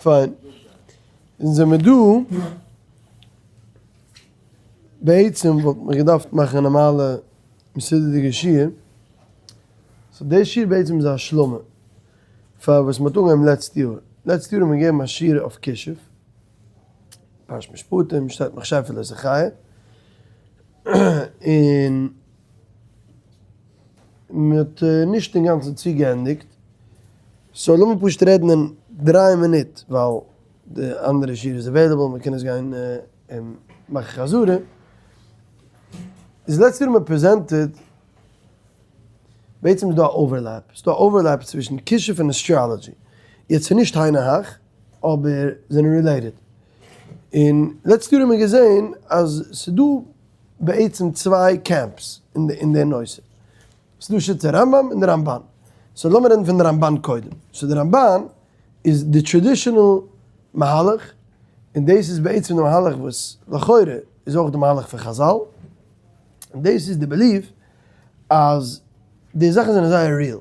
פיין. אונז זעמיר דא, בעצם וואלט מען געדארפט מאכן א נארמאלע מסודר'דיגע שיעור, so די שיעור בעצם איז א השלמה פאר וואס מ'האט אנגעהויבן לעצטע יאר. לעצטע יאר האט מען געגעבן א שיעור אויף כישוף, פרשת משפטים, שטייט מכשפה לא תחיה, און מען האט נישט אינגאנצן צוגעענדיגט, so לאמיר פשוט רעדן אין 3 מינוט ווייל די אנדערע שיעור איז available מען קען עס גיין מאכן חזרה. איז לעצטע יאר האט מען presented, בעצם איז דא א overlap, ס'איז דא א overlap צווישן כישוף און astrology, יעצט ס'איז נישט היינו הך אבער זענען related, און לעצטע יאר האט מען געזען אז ס'איז דא בעצם צוויי camps אין די נושא. ס'איז דא שיטת הרמב ם און די רמבן. so לאמיר רעדן פון די רמבן קודם. so די רמבן איז די traditional מהלך, און דאס איז בעצם די מהלך וואס לכאורה איז אויך די מהלך פון חזל, און דאס איז די belief אז די זאכן זענען זייער real.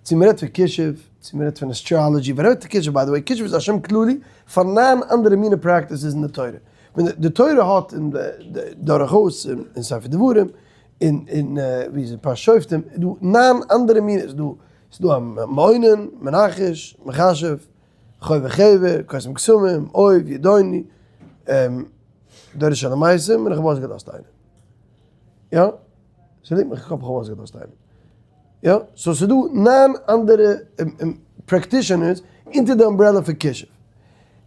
צו מ'רעדט פון כישוף, צו מ'רעדט פון astrology, ווען מ'רעדט פון כישוף, by the way, כישוף איז א שם כללי פאר ניין אנדערע מיני practices אין די תורה. ווען די תורה האט אין די דורכאויס אין ספר דברים, אין אין ווי איז אין פרשת שופטים, איז דא ניין אנדערע מיני, ס'איז דא ס'איז דא א מעונן, מנחש, מכשף, חובר חבר, קוסם קסמים, אוב, ידעוני, דורש אל המתים, און איך האב אויסגעלאזט איינעם. יא? ס'ליגט מיך אין קאפ איך האב אויסגעלאזט איינעם. יא? so ס'איז דא ניין אנדערע practitioners אונטער די umbrella פון כישוף.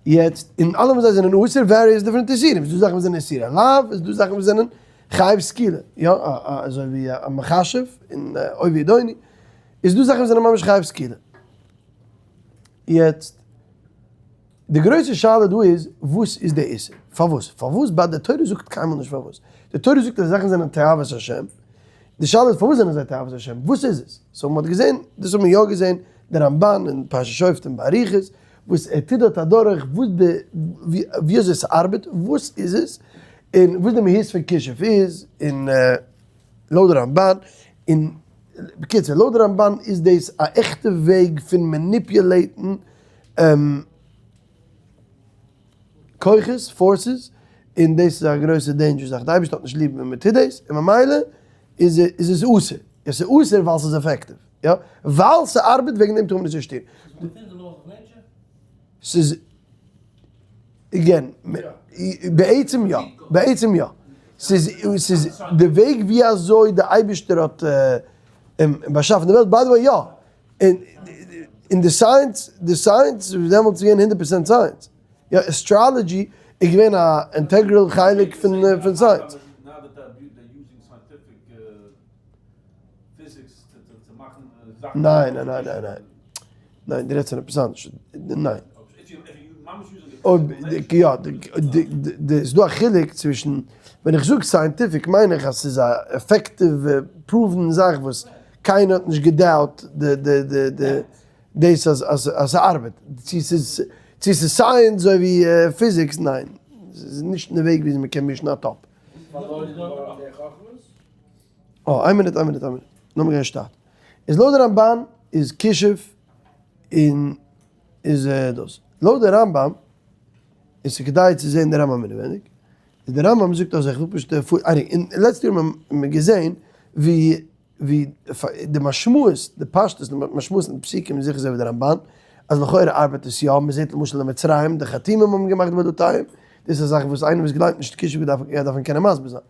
יעצט, און אלע פון זיי זענען אסור various different איסורים. ס'איז דא זאכן וואס זענען איסורי לאו, ס'איז דא זאכן וואס זענען חייב סקילה. יא, אזוי ווי א מכשף און אוב ידעוני. איז דא זאכן וואס זענען ממש חייב סקילה. יעצט, די גרויסע שאלה דא איז, וואס איז די איסור? פארוואס? פארוואס ביי די תורה זאגט קיינמאל נישט פארוואס? די תורה זאגט אז די זאכן זענען תועבת השם. די שאלה איז פארוואס זענען זיי תועבת השם? וואס איז עס? so מ'האט געזען, דאס האט מען יא געזען, די רמבן אין פרשת שופטים באריכות, וואס ער טוט דארט אדורך וואס די, ווי אזוי ס'ארבעט, וואס איז עס, און וואס די מהות פון כישוף איז, און לויט די רמבן, און בקיצור, לויט די רמבן איז דאס א עכטע וועג פון manipulate ן כוחות, forces, און דאס איז א גרויסע danger זאך, די אייבערשטער האט נישט ליב ווען מען טוט דאס, און ממילא איז עס אסור, עס איז אסור ווייל ס'איז effective, יא, ווייל ס'ארבעט וועגן דעם טאר מען עס נישט טון. ס'איז, again, בעצם יא, בעצם יא, ס'איז, ס'איז די וועג ווי אזוי די אייבערשטער האט באשאפן די וועלט, by the way יא, און די science, די science איז דעמאלטס געווען 100% science, יא astrology איז געווען א integral חלק פון science. ניין ניין ניין ניין ניין ניין דו רעדסט פון עפעס אנדערש, ניין. אויב יא, ס'איז דא א חילוק צווישן, ווען איך זאג scientific מיין איך אז ס'איז א effective proven זאך וואס קיינער האט נישט געדאובט דאס אז ס'ארבעט. צו ס'איז science אזוי ווי physics, ניין. ס'איז נישט אין די וועג וויאזוי מ'קען מישן א טאפ. אה, איין מינוט, איין מינוט, איין מינוט. לאמיר גיין שטאט. איז לויט די רמבן איז כישוף און איז דאס. לויט די רמב ם איז ס'כדאי צו זען די רמב ם אינעווייניג. איז די רמב ם זאגט אזוי, איך וויל פשוט אין לעצטע יאר האט מען געזען ווי ווי די משמעות, די פשטות, די משמעות אין פסוקים איז זיכער אזוי ווי די רמבן, אז לכאורה ארבעט עס יא, מען זעט למשל אין מצרים די חרטומים האבן געמאכט בלוטיים, דאס איז א זאך וואס איינער וואס גלייבט נישט כישוף דארף דארף קענען מסביר זיין.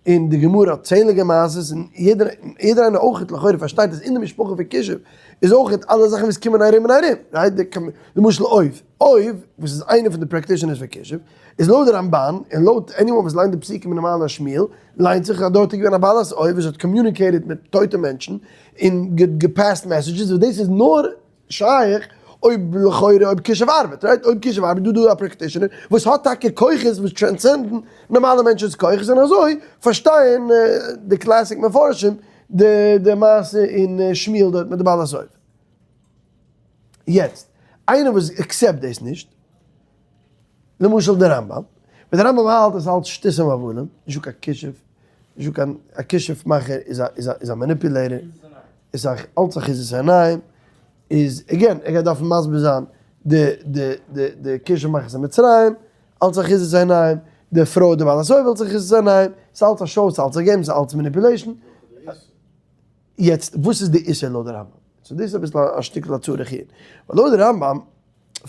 און די גמרא האט צענדליגע מעשות און יעדער יעדער איינער אויך לכאורה פארשטייט אז אין די משפחה פון כישוף איז אויך אלע זאכן וואס קומען ארום און ארום, right? למשל אוב, אוב וואס איז איינער פון די practitioners פון כישוף, איז לויט די רמבן און לויט anyone וואס ליינט די פסוקים אין מעלה שמואל, ליינט זיך אז דארט איז געווען א בעלת אוב וואס האט communicated מיט טויטע מענטשן און געפעסט messages וואס דאס איז נאר שייך אויב לכאורה אויב כישוף ארבעט, right? אויב כישוף ארבעט דא דא א practitioner וואס האט טאקע כוחות וואס transcend ן נארמאלע מענטשן'ס כוחות און אזוי פארשטייען די classic מפרשים די מעשה אין שמואל דארט מיט די בעלת אוב. יעצט איינער וואס accept דאס נישט, למשל די רמב ם, ווען די רמב ם האלט אז אלץ שטותים והבלים, נישטא קיין כישוף, נישטא קיין, א כישוף מאכער איז א איז א איז א manipulator, איז א אלץ אחיזת עיניים, איז again ער גייט דארפן מסביר זיין. די די די די כישוף מאכערס אין מצרים אלץ אחיזת עיניים, די פרוי די בעלת אוב אלץ אחיזת עיניים, ס'איז אלץ א show, ס'איז אלץ א game, ס'איז אלץ manipulation. יעצט וואס איז די איסור לויט די רמב ם? so דאס איז אביסל א שטיקל א צריך עיון. ווייל לויט די רמב ם,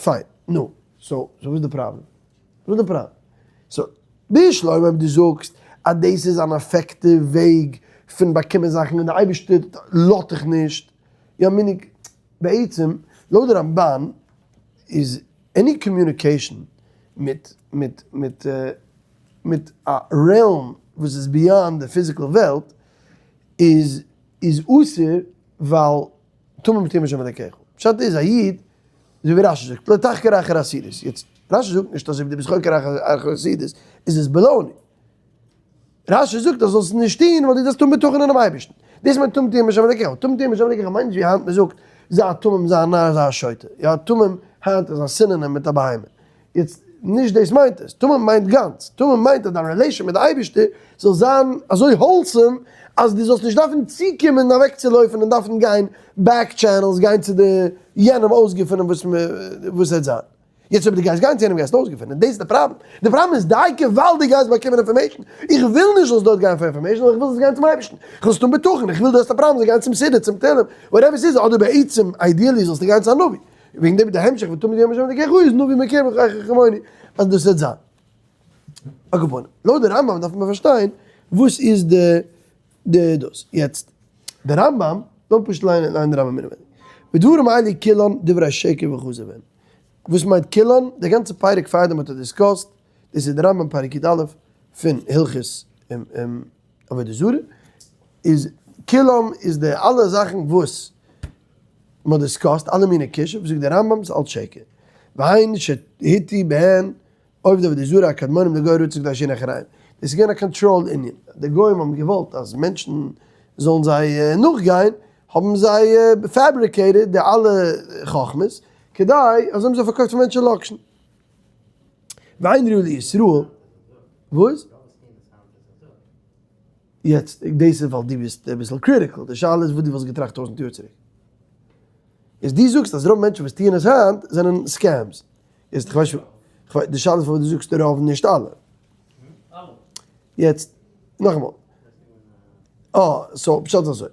פיין, נו, so וואס איז די פראבלעם? וואס איז די פראבלעם? so בשלמא אויב דו זאגסט אז דאס איז אן effective וועג פון באקומען זאכן און די אייבערשטער לאזט דיך נישט, יא meaning בעצם לויט די רמבן איז any communication מיט מיט מיט מיט א realm וואס איז beyond די physical וועלט איז איז אסור ווייל תמים תהיה עם השם אלקיך. פשט איז א איד אזוי ווי רשי זאגט לא תחקור אחר העתידות, יעצט רשי זאגט נישט אז אויב דו ביסט חוקר אחר העתידות איז עס baloney, רשי זאגט אז זאלסט נישט טון ווייל דו דארפסט האבן בטחון אינעם אייבערשטן, דאס מיינט תמים תהיה עם השם אלקיך, תמים תהיה עם השם אלקיך מיינט נישט ווי היינט מען זאגט זיי א תמים זיי א נאר זיי א שוטה, יא תמים היינט איז א synonym מיט א בהמה, יעצט נישט דאס מיינט עס, תמים מיינט גאנץ, תמים מיינט אז דיין relation מיט די אייבערשטער זאל זיין אזוי wholesome אז דו זאלסט נישט דארפן צוקומען אוועקצולויפן און דארפן גיין back channels גיין צו די יענעם אויסגעפונען וואס וואס עט זיין. יעצט אויב דו גייסט גיין צו יענעם גייסטו אויסגעפונען, דאס איז די פראבלעם, די פראבלעם איז דייקא ווייל דו גייסט באקומען information, איך וויל נישט זאלסט דארט גיין פאר information, נאר איך וויל זאלסט גיין צום אייבערשטן, איך וויל זאלסט האבן בטחון, איך וויל דו האסט א פראבלעם זאלסט גיין צום סידור, צום תהלים, whatever ס'איז, אדער בעצם ideally זאלסטו גיין צו א נביא. וועגן דעם איז די המשך ותמיד יום השם אלקיך איז נביא מקרבך אחר כמוני אז דאס וועט זיין. על כל פנים, לויט די רמב ם דארף מען פארשטיין וואס איז די די דאס. יעצט די רמב ם, לאמיר פשוט ליינען ליינען די רמב ם אינעווייניג. ודברים האלה כולן דברי שקר וכזב הן. וואס מיינט כולן? די גאנצע פרק פארדעם האט ער discussed, דאס איז די רמב ם פרק י א פון הלכות עבודה זרה, איז כולם איז די אלע זאכן וואס מ'האט discussed, אלע מיני כישוף, זאגט דער רמב ם ס'איז אלץ שקר. והן שהטעו בהן עובדי עבודה זרה הקדמונים לגוי רצון כדי שיהיו אחריהם. דאס איז געווען א קאנטראל ענין. די גוים האבן געוואלט אז מענטשן זאלן זיי נאכגיין, האבן זיי fabricated די אלע חכמות, כדי אזוי האבן זיי פארקויפט פאר מענטשן לאקשן. ואין ראוי לישראל, וואס? יעצט, דאס איז ווייל דו ביסט אביסל critical, די שאלה איז וואס דו וואלסט געטראכט 1000 יאר צוריק. איז דו זאגסט אז רוב מענטשן וואס טוען עס היינט זענען scams. יעצט איך ווייס נישט, די שאלה איז פארוואס דו זאגסט רוב נישט אלע. יעצט, נאכאמאל. אה, so פשט איז אזוי.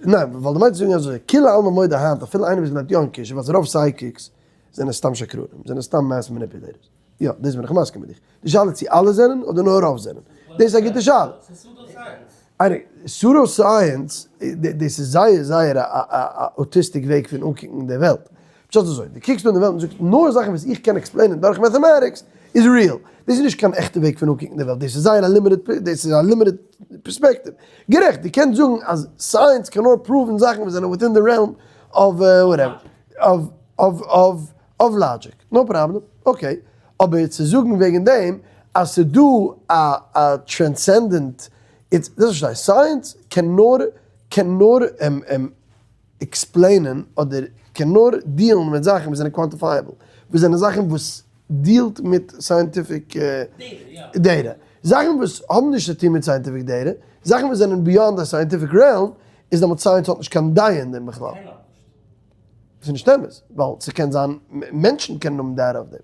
ניין, ווייל דו מיינסט צו זאגן אזוי, כולי עלמא מודה היינט אפילו איינער וואס גלייבט יא אין כישוף אז רוב psychics זענען סתם שקרנים, זענען סתם mass manipulators. יא, דאס בין איך מסכים מיט דיך. די שאלה איז צו אלע זענען אדער נאר רוב זענען. דאס איז א גוטע שאלה. pseudo science, דאס איז זייער זייער א autistic וועג פון אנקוקן די וועלט. פשט איז אזוי, דו קוקסט אן די וועלט און זאגסט נאר זאכן וואס איך קען explain ען דורך mathematics איז real. דאס איז נישט קיין עכטע וועג פון אנקוקן די וועלט, דאס איז זייער א limited, דאס איז א limited perspective. גערעכט, דו קענסט זאגן אז science קען נאר prove ן זאכן וואס זענען within די realm of whatever, of of of logic, no problem, okay, אבער צו זאגן וועגן דעם אז ס'איז דא א א transcendent, איטס, דאס פארשטיי, science קען נאר קען נאר explain ען אדער קען נאר deal ן מיט זאכן וואס זענען quantifiable, וואס זענען זאכן וואס deal ט מיט scientific data, זאכן וואס האבן נישט צו טון מיט scientific data, זאכן וואס זענען beyond א scientific realm, איז דעמאלט science האט נישט קיין דעה אין דעם בכלל. ס'איז נישט אמת, ווייל ס'קען זיין מענטשן קענען האבן data אויף דעם.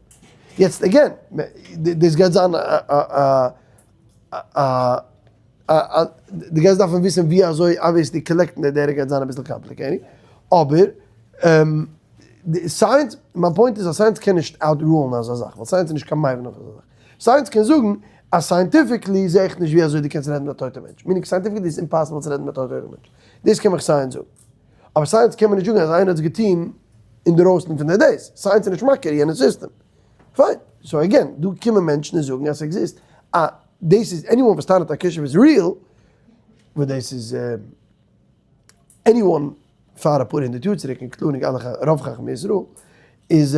יעצט again, דאס גייט זיין א א א דו גייסט דארפן וויסן ווי אזוי obviously collect ן די data גייט זיין אביסל complicated, אבער science, מיין point איז אז science קען נישט outrule ן אזא זאך, ווייל science איז נישט קיין מבין אויף אזא זאך. science קען זאגן אז scientifically זע איך נישט ווי אזוי דו קענסט רעדן מיט א טויטע מענטש, meaning scientifically איז impossible צו רעדן מיט א טויטע מענטש, דאס קען מיך science זאגן. אבער science קען מען נישט זאגן אז איינער האט עס געטון אינדערויסן פון די דעיס, science איז נישט מכיר יענע סיסטעם. פיין, so again, דא קומען מענטשן און זאגן אז ס'עקזיסט א דאס איז anyone וואס טענה'ט אז כישוף איז real, וואס דאס איז anyone פאר אפאר הונדערט יאר צוריק including אלע רוב חכמי ישראל, איז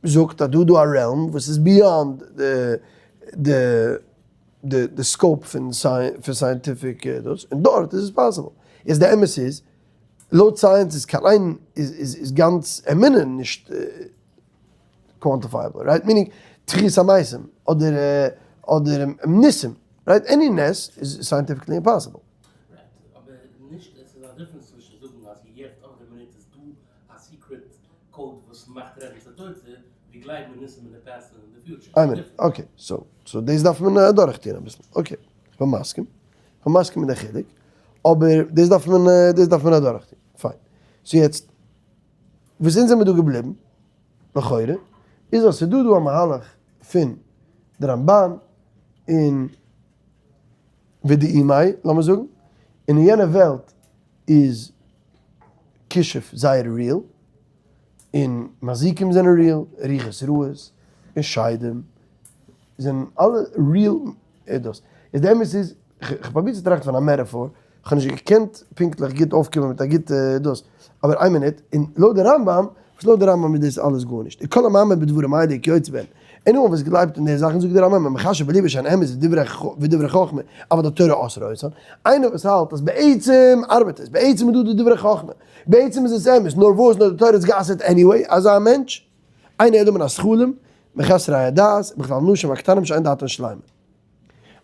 זאגט אז דא איז דא א realm וואס איז beyond די די scope פון scientific דאס, און דארט איז עס possible. איז די אמת איז, לויט science איז קיין איין איז גאנץ אמונה נישט quantifiable, right? meaning תחיית המתים אדער אדער ניסים, right? any נס איז scientifically impossible. אבער נישט, עס איז א difference צווישן זאגן אז יעצט אויף די מינוט איז דא א secret code וואס. איין מינוט, okay, so so דאס דארף מען אדורכטון אביסל, okay, כ'בין מסכים, כ'בין מסכים מיט די חילוק, אבער דאס דארף מען דאס דארף מען אדורכטון, פיין. so יעצט, וואס אונז זעמיר דא געבליבן, לכאורה, איז אז ס'דא דא א מהלך פון די רמבן און ודי אימאי, לאמיר זאגן, און אין יענע וועלט איז כישוף זייער real, און מזיקים זענען real, רוחות רעות, און שדים זענען אלע real דאס. איז די אמת איז, כ'האב פרובירט צו טראכטן פון א metaphor, כ'האב נישט געקענט פונקטליך גוט אויפקומען מיט א גוטע דאס, אבער איין מינוט, און לויט די רמב"ם, וואס לויט די רמב"ם איז דאס אלעס גארנישט, און כל המאמין בדברים האלה וכיוצא בהן, און נאר וואס גלייבט אין די זאכן זאגט די רמב"ם ומחשב בליבו שהן אמת ודברי חכמה אבל התורה אסרה אותן, איינער וואס האלט אז בעצם ארבעט עס, בעצם איז דא די דברי חכמה, בעצם איז עס אמת, נאר וואס נאר די תורה איז גע'אסר'ט anyway, אזא מענטש, אינו אלא מן הסכלים, מחסרי הדעת, ובכלל נשים הקטנים שאין דעתן שלימה.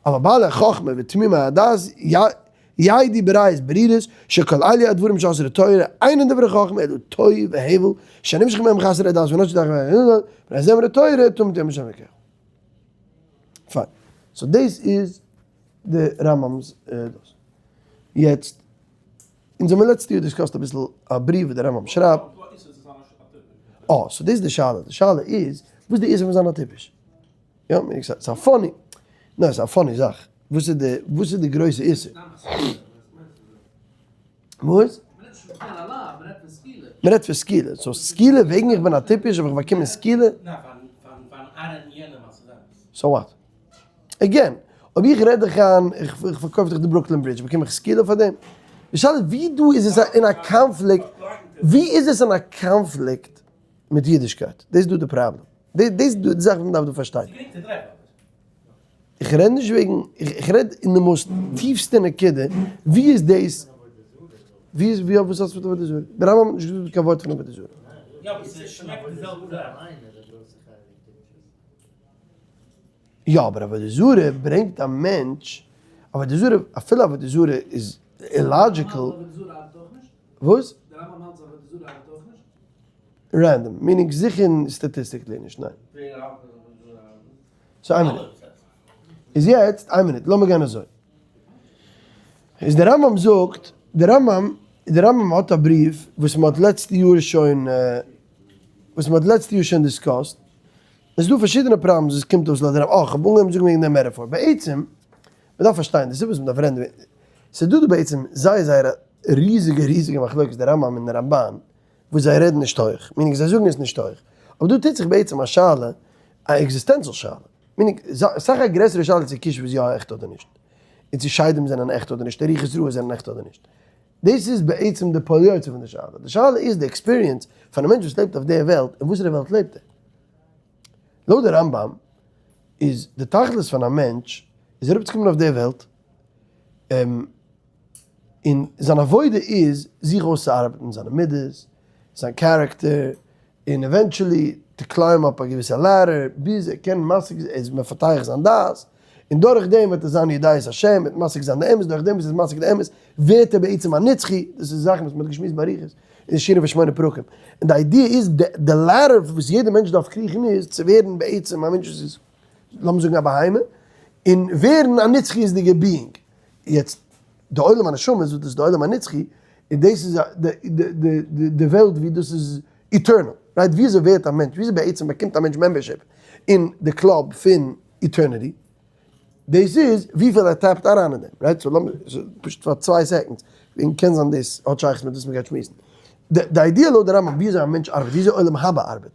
אבל בעלי חכמה ותמימי הדעת ידעו בראיות ברורות שכל אלו הדברים שאסרה תורה אינן דברי חכמה אלא תוהו והבל שנמשך מהם חסר הדעת ונשך דעת ונזמר התורה תומ תהיה משם יקח. פיין. so דאס איז די רמב"ם'ס דאס. יעצט, אונז האבן לעצטע יאר discussed אביסל א בריוו וואס די רמב"ם שרייבט. אה, so דאס איז די שאלה. די שאלה איז, וואס איז די איסור פון זיין א טיפש? יא, ס'איז א funny, ניין ס'איז א funny זאך, וואס איז די, וואס איז די גרויסע איסור? וואס? מ'רעדט פון סקילה, so סקילה וועגן איך בין א טיפש האב איך באקומען סקילה? so what? Again, אויב איך רעד דיך איין, איך פארקויף דיך די Brooklyn Bridge, באקום איך סקילה פאר דעם? די שאלה איז ווי דא איז עס אין א קאנפליקט, ווי איז עס אין א קאנפליקט מיט אידישקייט? דאס איז דא די פראבלעם. דאס איז די זאך וואס מ'דארף דא פארשטיין. איך רעד נישט וועגן, איך רעד אין די most טיפסטע נקודה, ווי איז דאס, ווי איז, ווי וואס האסטו מיט עבודה זרה? דער רמב"ם האט נישט געזאגט קיין ווארט פון עבודה זרה. יא, אבער עבודה זרה ברענגט א מענטש, עבודה זרה, אפילו עבודה זרה איז illogical. וואס? Random, meaning זיכער statistically נישט, ניין. So איין מינוט. איז יעצט, איין מינוט, לאמיר גיין אזוי. איז דער רמב"ם זאגט, דער רמב"ם, דער רמב"ם האט א בריוו וואס מען האט לעצטע יאר שוין, וואס מען האט לעצטע יאר שוין discussed. עס איז דא פארשידענע problems וואס קומט אויס לויט דער רמב"ם. אה, כ'האב אנגעהויבן זאגן וועגן דעם metaphor. בעצם, מען דארף פארשטיין, די סיבה וואס מען דארף רעדן וועגן, ס'איז דא דא בעצם זייער זייער א ריזיגע ריזיגע מחלוקת דער רמב"ם און דער רמב"ן, וואס זיי רעדן נישט הויך, meaning זיי זאגן עס נישט הויך, אבער דא טוט זיך בעצם א שאלה, א existential שאלה, meaning אסאך א גרעסערע שאלה צו כישוף איז יא עכט אדער נישט, און צו שדים זענען עכט אדער נישט, און רוחות רעות זענען עכט אדער נישט. דאס איז בעצם די פועל יוצא פון די שאלה. די שאלה איז די experience פון א מענטש וואס לעבט אויף די וועלט, אין וואסערע וועלט לעבט ער? לויט די רמב"ם איז די תכלית פון א מענטש איז אראפצוקומען אויף די וועלט, און זיין עבודה איז זיך אויסצוארבעטן זיינע מידות, זיין character, און eventually to climb up א געוויסע ladder ביז ער קען משיג זיין, ער איז מפתח זיין דעת, און דורך דעם וועט ער זיין יודע את השם, וועט משיג זיין די אמת, דורך דעם וואס ער איז משיג די אמת ווערט ער בעצם א נצחי, דאס איז זאכן וואס מען האט געשמועסט באריכות אין די שיעורים פון שמונה פרקים, און די idea איז די ladder וואס יעדער מענטש דארף קריכן איז צו ווערן בעצם א מענטש וואס איז לאמיר זאגן א בהמה, און ווערן א נצחיות'דיגער being. יעצט, די עולם הנשמות, וואס דאס איז די עולם הנצחי, און דאס איז די וועלט ווי דאס איז eternal, right? וויאזוי ווערט א מענטש, וויאזוי בעצם באקומט א מענטש membership אין די קלאב פון eternity? דאס איז וויפיל ער tap ט אריין אין דעם, right? So לאמיר, פשוט פאר צוויי seconds, וועגן קען זיין דאס האט שייכות מיט וואס מ'גייט שמועסן. די idea לויט די רמב"ם וויאזוי א מענטש ארבעט, וויאזוי עולם הבא ארבעט,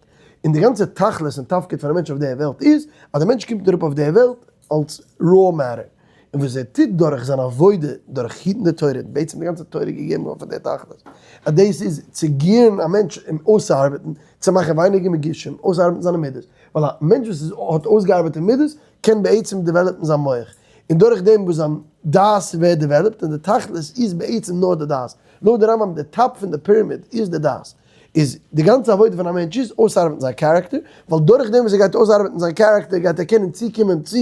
און די גאנצע תכלית און תפקיד פון א מענטש אויף דער וועלט איז, אז דער מענטש קומט אראפ אויף דער וועלט אלס raw matter, און וואס ער טוט דורך זיין עבודה, דורך היטן די תורה, בעצם די גאנצע תורה איז געגעבן געווארן פאר דער תכלית, אז דאס איז צו gear ן א מענטש אים אויסצוארבעטן, צו מאכן ווייניגער מגושם, אויסארבעטן זיינע מידות, ווייל א מענטש וואס איז האט אויסגעארבעטע מידות, קען בעצם develop ן זיין מח, און דורך דעם וואס זיין דעת ווערט developed, און די תכלית איז בעצם נאר די דעת, לויט די רמב"ם די top פון די pyramid איז די דעת. איז די גאנצע עבודה פון א מענטש איז אויסארבעטן זיין character, ווייל דורך דעם וואס ער גייט אויסארבעטן זיין character גייט ער קענען צוקומען צו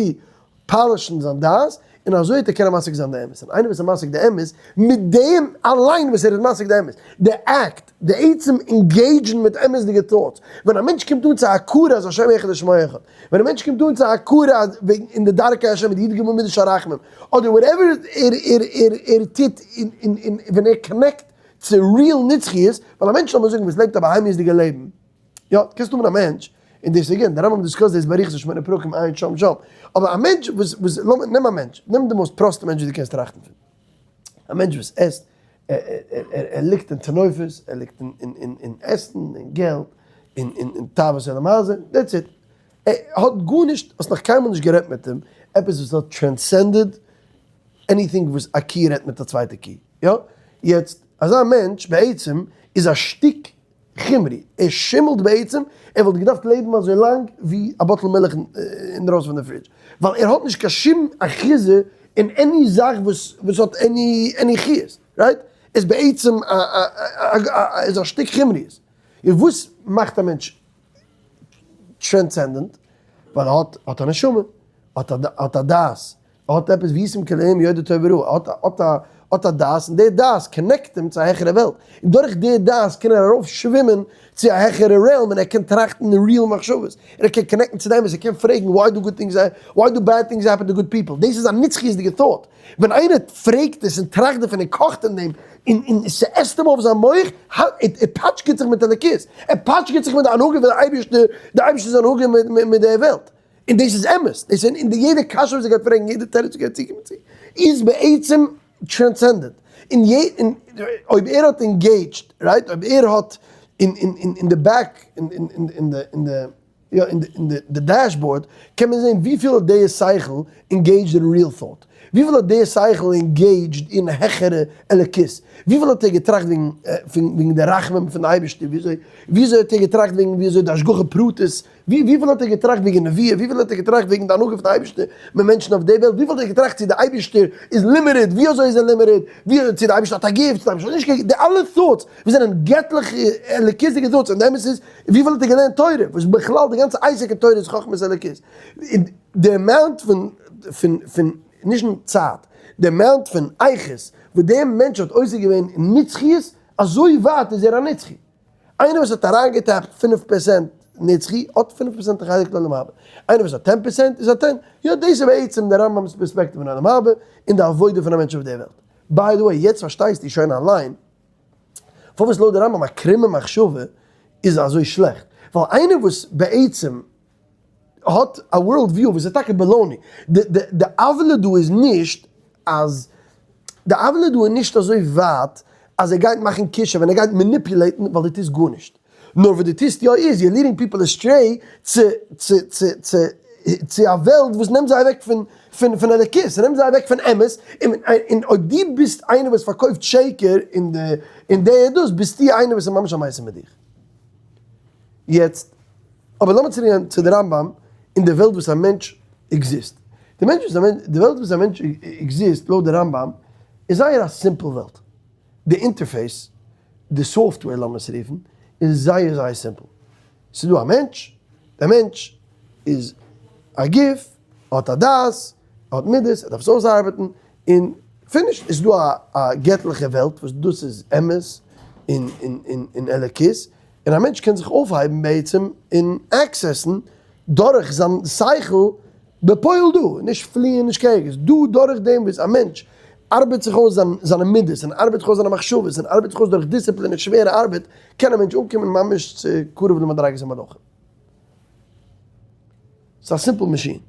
polish ן זיין דעת, און אזוי וועט ער קענען משיג זיין די אמת, און איינער וואס איז משיג די אמת, מיט דעם אליין וואס ער איז משיג די אמת, די act, די עצם engage ן מיט אמת'דיגע thoughts, ווען א מענטש קומט אן צו א הכרה אז השם אחד ושמו אחד, ווען א מענטש קומט אן צו א הכרה אז וועגן אין די דרכי השם מיט די י"ג מידות של רחמים, אדער whatever ער ער ער ער טוט און און און ווען ער connect צו real נצחיות, ווייל א מענטש לאמיר זאגן וואס לעבט א בהמיות'דיגע לעבן, יא, קענסט האבן א מענטש, און דאס again, דער רמב ם discuss ט דאס באריכות אין שמונה פרקים עיין שם שם, אבער א מענטש וואס וואס לאמיר נעם א מענטש, נעם די most פראסטע מענטש וואס דו קענסט טראכטן פון, א מענטש וואס עסט, ער ליגט אין טינופות, ער ליגט אין עסן, אין געלט, אין תאוות עולם הזה, that's it. ער האט גארנישט, האסט נאך קיינמאל נישט גערעדט מיט אים, עפעס וואס האט transcended anything וואס א קי רעדט מיט א צווייטע קי, יא? יעצט, אזא מענטש בעצם איז א שטיק חומרי, ער שימלט בעצם, ער וואלט געדארפט לעבן אזוי לאנג ווי א bottle מילך אינדרויסן פון די fridge, ווייל ער האט נישט קיין שום אחיזה אין any זאך וואס וואס האט any any חיות, right? איז בעצם א א איז א שטיק חומריות. און וואס מאכט א מענטש transcendent? ווייל ער האט האט א נשמה, האט א האט א דעת, ער האט עפעס והייתם כאלקים יודעי טוב ורע, ער האט האט א האט א דעת און די דעת connect אים צו א העכערע וועלט, און דורך די דעת קען ער ארויף שווימען צו א העכערע realm און ער קען טראכטן real מחשבות, און ער קען connect ן צו די אמת, ער קען פרעגן why do good things why do bad things happen to good people, דאס איז א נצחיות'דיגע thought, ווען איינער פרעגט עס און טראכט דערפון און קאכט אין דעם און און ס'עסט אים אויף זיין מח, ער פאטשקעט זיך מיט אלוקות, ער פאטשקעט זיך מיט די הנהגה פון די אייבערשטער, די אייבערשטער'ס הנהגה מיט די וועלט. און דאס איז אמת, דאס איז און יעדע קשיא וואס ער גייט פרעגן, יעדע תירוץ וואס גייט צוקומען צו, איז בעצם transcendent. און יע און אויב ער האט engaged, right, אויב ער האט אין אין אין אין די back, אין אין אין אין די אין די יא אין די אין די dashboard, קען מען זען וויפיל האט די שכל engaged אין real thought, וויפיל האט די שכל engaged אין העכערע אלוקות, וויפיל האט ער געטראכט וועגן וועגן די רחמים פון די אייבערשטער, וויאזוי וויאזוי האט ער געטראכט וועגן וויאזוי די השגחה פרטית וויפיל האט ער געטראכט וועגן נביאה, וויפיל האט ער געטראכט וועגן די הנהגה פון די אייבערשטער מיט מענטשן אויף די וועלט, וויפיל האט ער געטראכט צו די אייבערשטער איז limited, ווי אזוי איז ער limited, ווי צו די אייבערשטער האט א גוף, צו די אייבערשטער האט נישט קיין גוף, די אלע thoughts וואס זענען געטליכע אלוקית'דיגע thoughts, און די אמת איז, וויפיל האט ער געלערנט תורה, וואס בכלל די גאנצע עסק אין תורה איז חכמת אלוקית, און די amount פון פון פון נישט נאר צייט, די amount פון איכות וואס דער מענטש האט עוסק געווען אין נצחיות, אזוי ווייט איז ער א נצחי. איינער וואס האט אריינגע tap ט 5% נצחי האט 5% חלק לעולם הבא, איינער וואס האט 10% איז א ten, יא דאס איז בעצם די רמב ם'ס פערספעקטיוו פון עולם הבא און די עבודה פון א מענטש אויף די וועלט. by the way יעצט פארשטייסטו שוין אליין פארוואס לויט די רמב ם א קרומע מחשבה איז אזוי שלעכט, ווייל איינער וואס בעצם האט א world view וואס איז טאקע baloney. די עוולה דא איז נישט אז, די עוולה דא איז נישט אזוי ווייט אז ער גייט מאכן כישוף און ער גייט manipulate ן ווייל דו טוסט גארנישט. נאר וואס דו טוסט יא איז you're leading people astray צו צו צו צו צו א וועלט וואס נעמט זיי אוועק פון פון פון אלוקות, ס'נעמט זיי אוועק פון אמת, און און אויב דו ביסט איינער וואס פארקויפט שקר אין די אין די עדות ביסטו איינער וואס איז ממש א מעשה מיט דיך. יעצט, אבער לאמיר צוריק גיין צו די רמב ם אין די וועלט וואס א מענטש exist. די מענטש וואס א מענטש, די וועלט וואס א מענטש exist לויט די רמב ם איז זייער א simple וועלט. די interface, די software לאמיר עס רופן, איז זייער זייער simple. ס'איז דא א מענטש, דער מענטש איז א גוף, ער האט א דעת, ער האט מידות, ער דארף עס אויסארבעטן, און finish. עס איז דא א געטליכע וועלט וואס דאס איז אמת און און און אלוקות, און א מענטש קען זיך אויפהייבן בעצם און access ן דורך זיין שכל בפועל דא, נישט פליען נישט קיין דא דורך דעם וואס א מענטש ארבעט זיך אויס זיינע מידות און ארבעט זיך אויס זיינע מחשבות און ארבעט זיך אויס דורך דיסציפלין און שווערע ארבעט קען א מענטש אנקומען ממש צו קרוב למדרגת המלאכים. ס'איז א simple מאשין.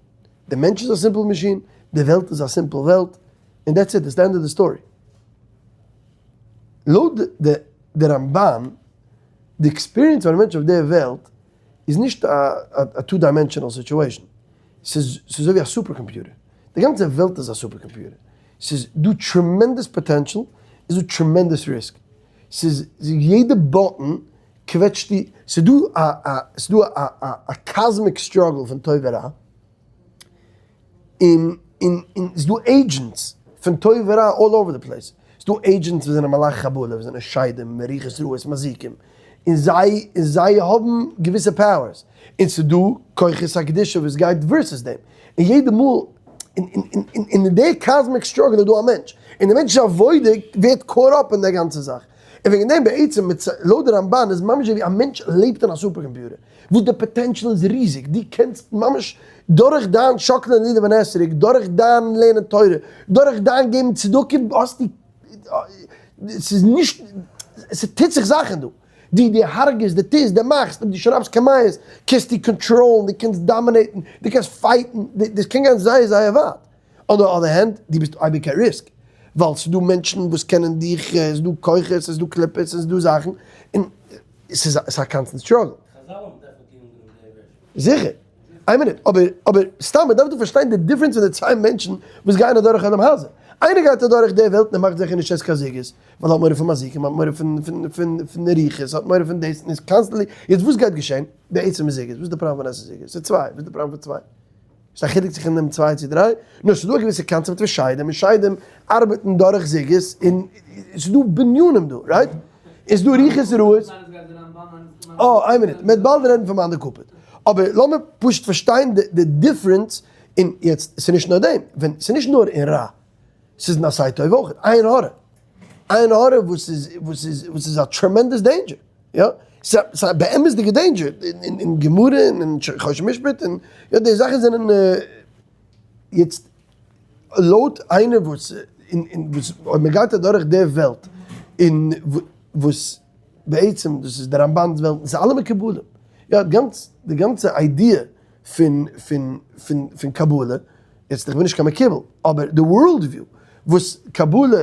די מענטש איז א simple מאשין, די וועלט איז א simple וועלט, און that's it, that's the end of the story. לויט די רמבן, די experience פון א מענטש אויף די וועלט איז נישט א two dimensional situation, ס'איז אזוי ווי א super computer, די גאנצע וועלט איז א super computer, ס'איז דא tremendous potential, איז דא tremendous risk, ס'איז יעדע button קוועטשט די, ס'איז דא א ס'איז דא א cosmic struggle פון טוב ורע, און און און ס'איז דא agents פון טוב ורע all over the place, ס'איז דא agents וואס זענען מלאכי חבלה, וואס זענען שדים, רוחות רעות, מזיקים, און זיי און זיי האבן געוויסע powers, און ס'איז דא כוחות הקדושה וואס גייט versus דעם, און יעדע מאל. און און און אין די cosmic struggle איז דא א מענטש, און די מענטש'ס עבודה ווערט caught up אין די גאנצע זאך. און וועגן דעם בעצם מיט לויט די רמב"ן איז ממש אזוי ווי א מענטש לעבט אין א super computer, וואס די potential איז ריזיג, דו קענסט ממש דורך דיין שאקלען לולב און אתרוג, דורך דיין לערנען תורה, דורך דיין געבן צדקה האסטו, ס'איז נישט, ס'טוט זיך זאכן דא. דו דו הרג'סט, דו טוסט, דו מאכסט, אויב דו שרייבסט קמיעות, קענסטו control ן, דו קענסט dominate ן, דו קענסט fight ן, דאס קען גיין זייער זייער ווייט. On the other hand, דו ביסט אייביג at risk, ווייל ס'איז דא מענטשן וואס קענען דיך, ס'איז דא כוחות, ס'איז דא קליפות, ס'איז דא זאכן, און ס'איז א constant struggle. חזל האבן definitely אנגענומען די version. זיכער. איין מינוט, אבער אבער סתם מ'דארף דא פארשטיין די difference פון די צוויי מענטשן וואס גייען אדורך עולם הזה. איינער גייט אדורך די וועלט און ער מאכט זיכער נישט עסט קיין זוגות, ווייל ער האט מורא פון מזיקים, האט מורא פון פון פון פון רוחות, האט מורא פון דאס, און איז constantly, יעצט וואס גייט געשען? די עצם איז זוגות, וואס איז די פראבלעם פון עסן זוגות? ס'איז צוויי, וואס איז די פראבלעם פון צוויי? ס'איז א חילוק צווישן דעם צוויי צו דריי? נאר ס'איז דא א געוויסע קאנצעפט פון שדים, און שדים ארבעטן דורך זוגות, און ס'איז דא בנינים דא, right? איז דא רוחות רעות? אה, איין מינוט, מ'וועט באלד רעדן פון מאן דקפיד. אבער לאמיר פשוט פארשטיין די difference, און יעצט, ס'איז נישט נאר דעם, ווען, ס'איז נישט נאר אין רע, ס'איז אין עשה טוב אויך, עין הרע. עין הרע וואס איז, וואס איז, וואס איז א tremendous danger, יא? ס'איז א באמת'דיגע danger, אין גמרא און אין חושן משפט, און יא, די זאכן זענען יעצט לויט איינער וואס, און וואס אויב מ'גייט אדורך די וועלט, און וואס בעצם דאס איז די רמב"ן'ס וועלט, און ס'איז אלע מקובלים, יא, גאנץ, די גאנצע idea פון פון פון פון קבלה, יעצט איך בין נישט קיין מקובל, אבער די world view וואס קבלה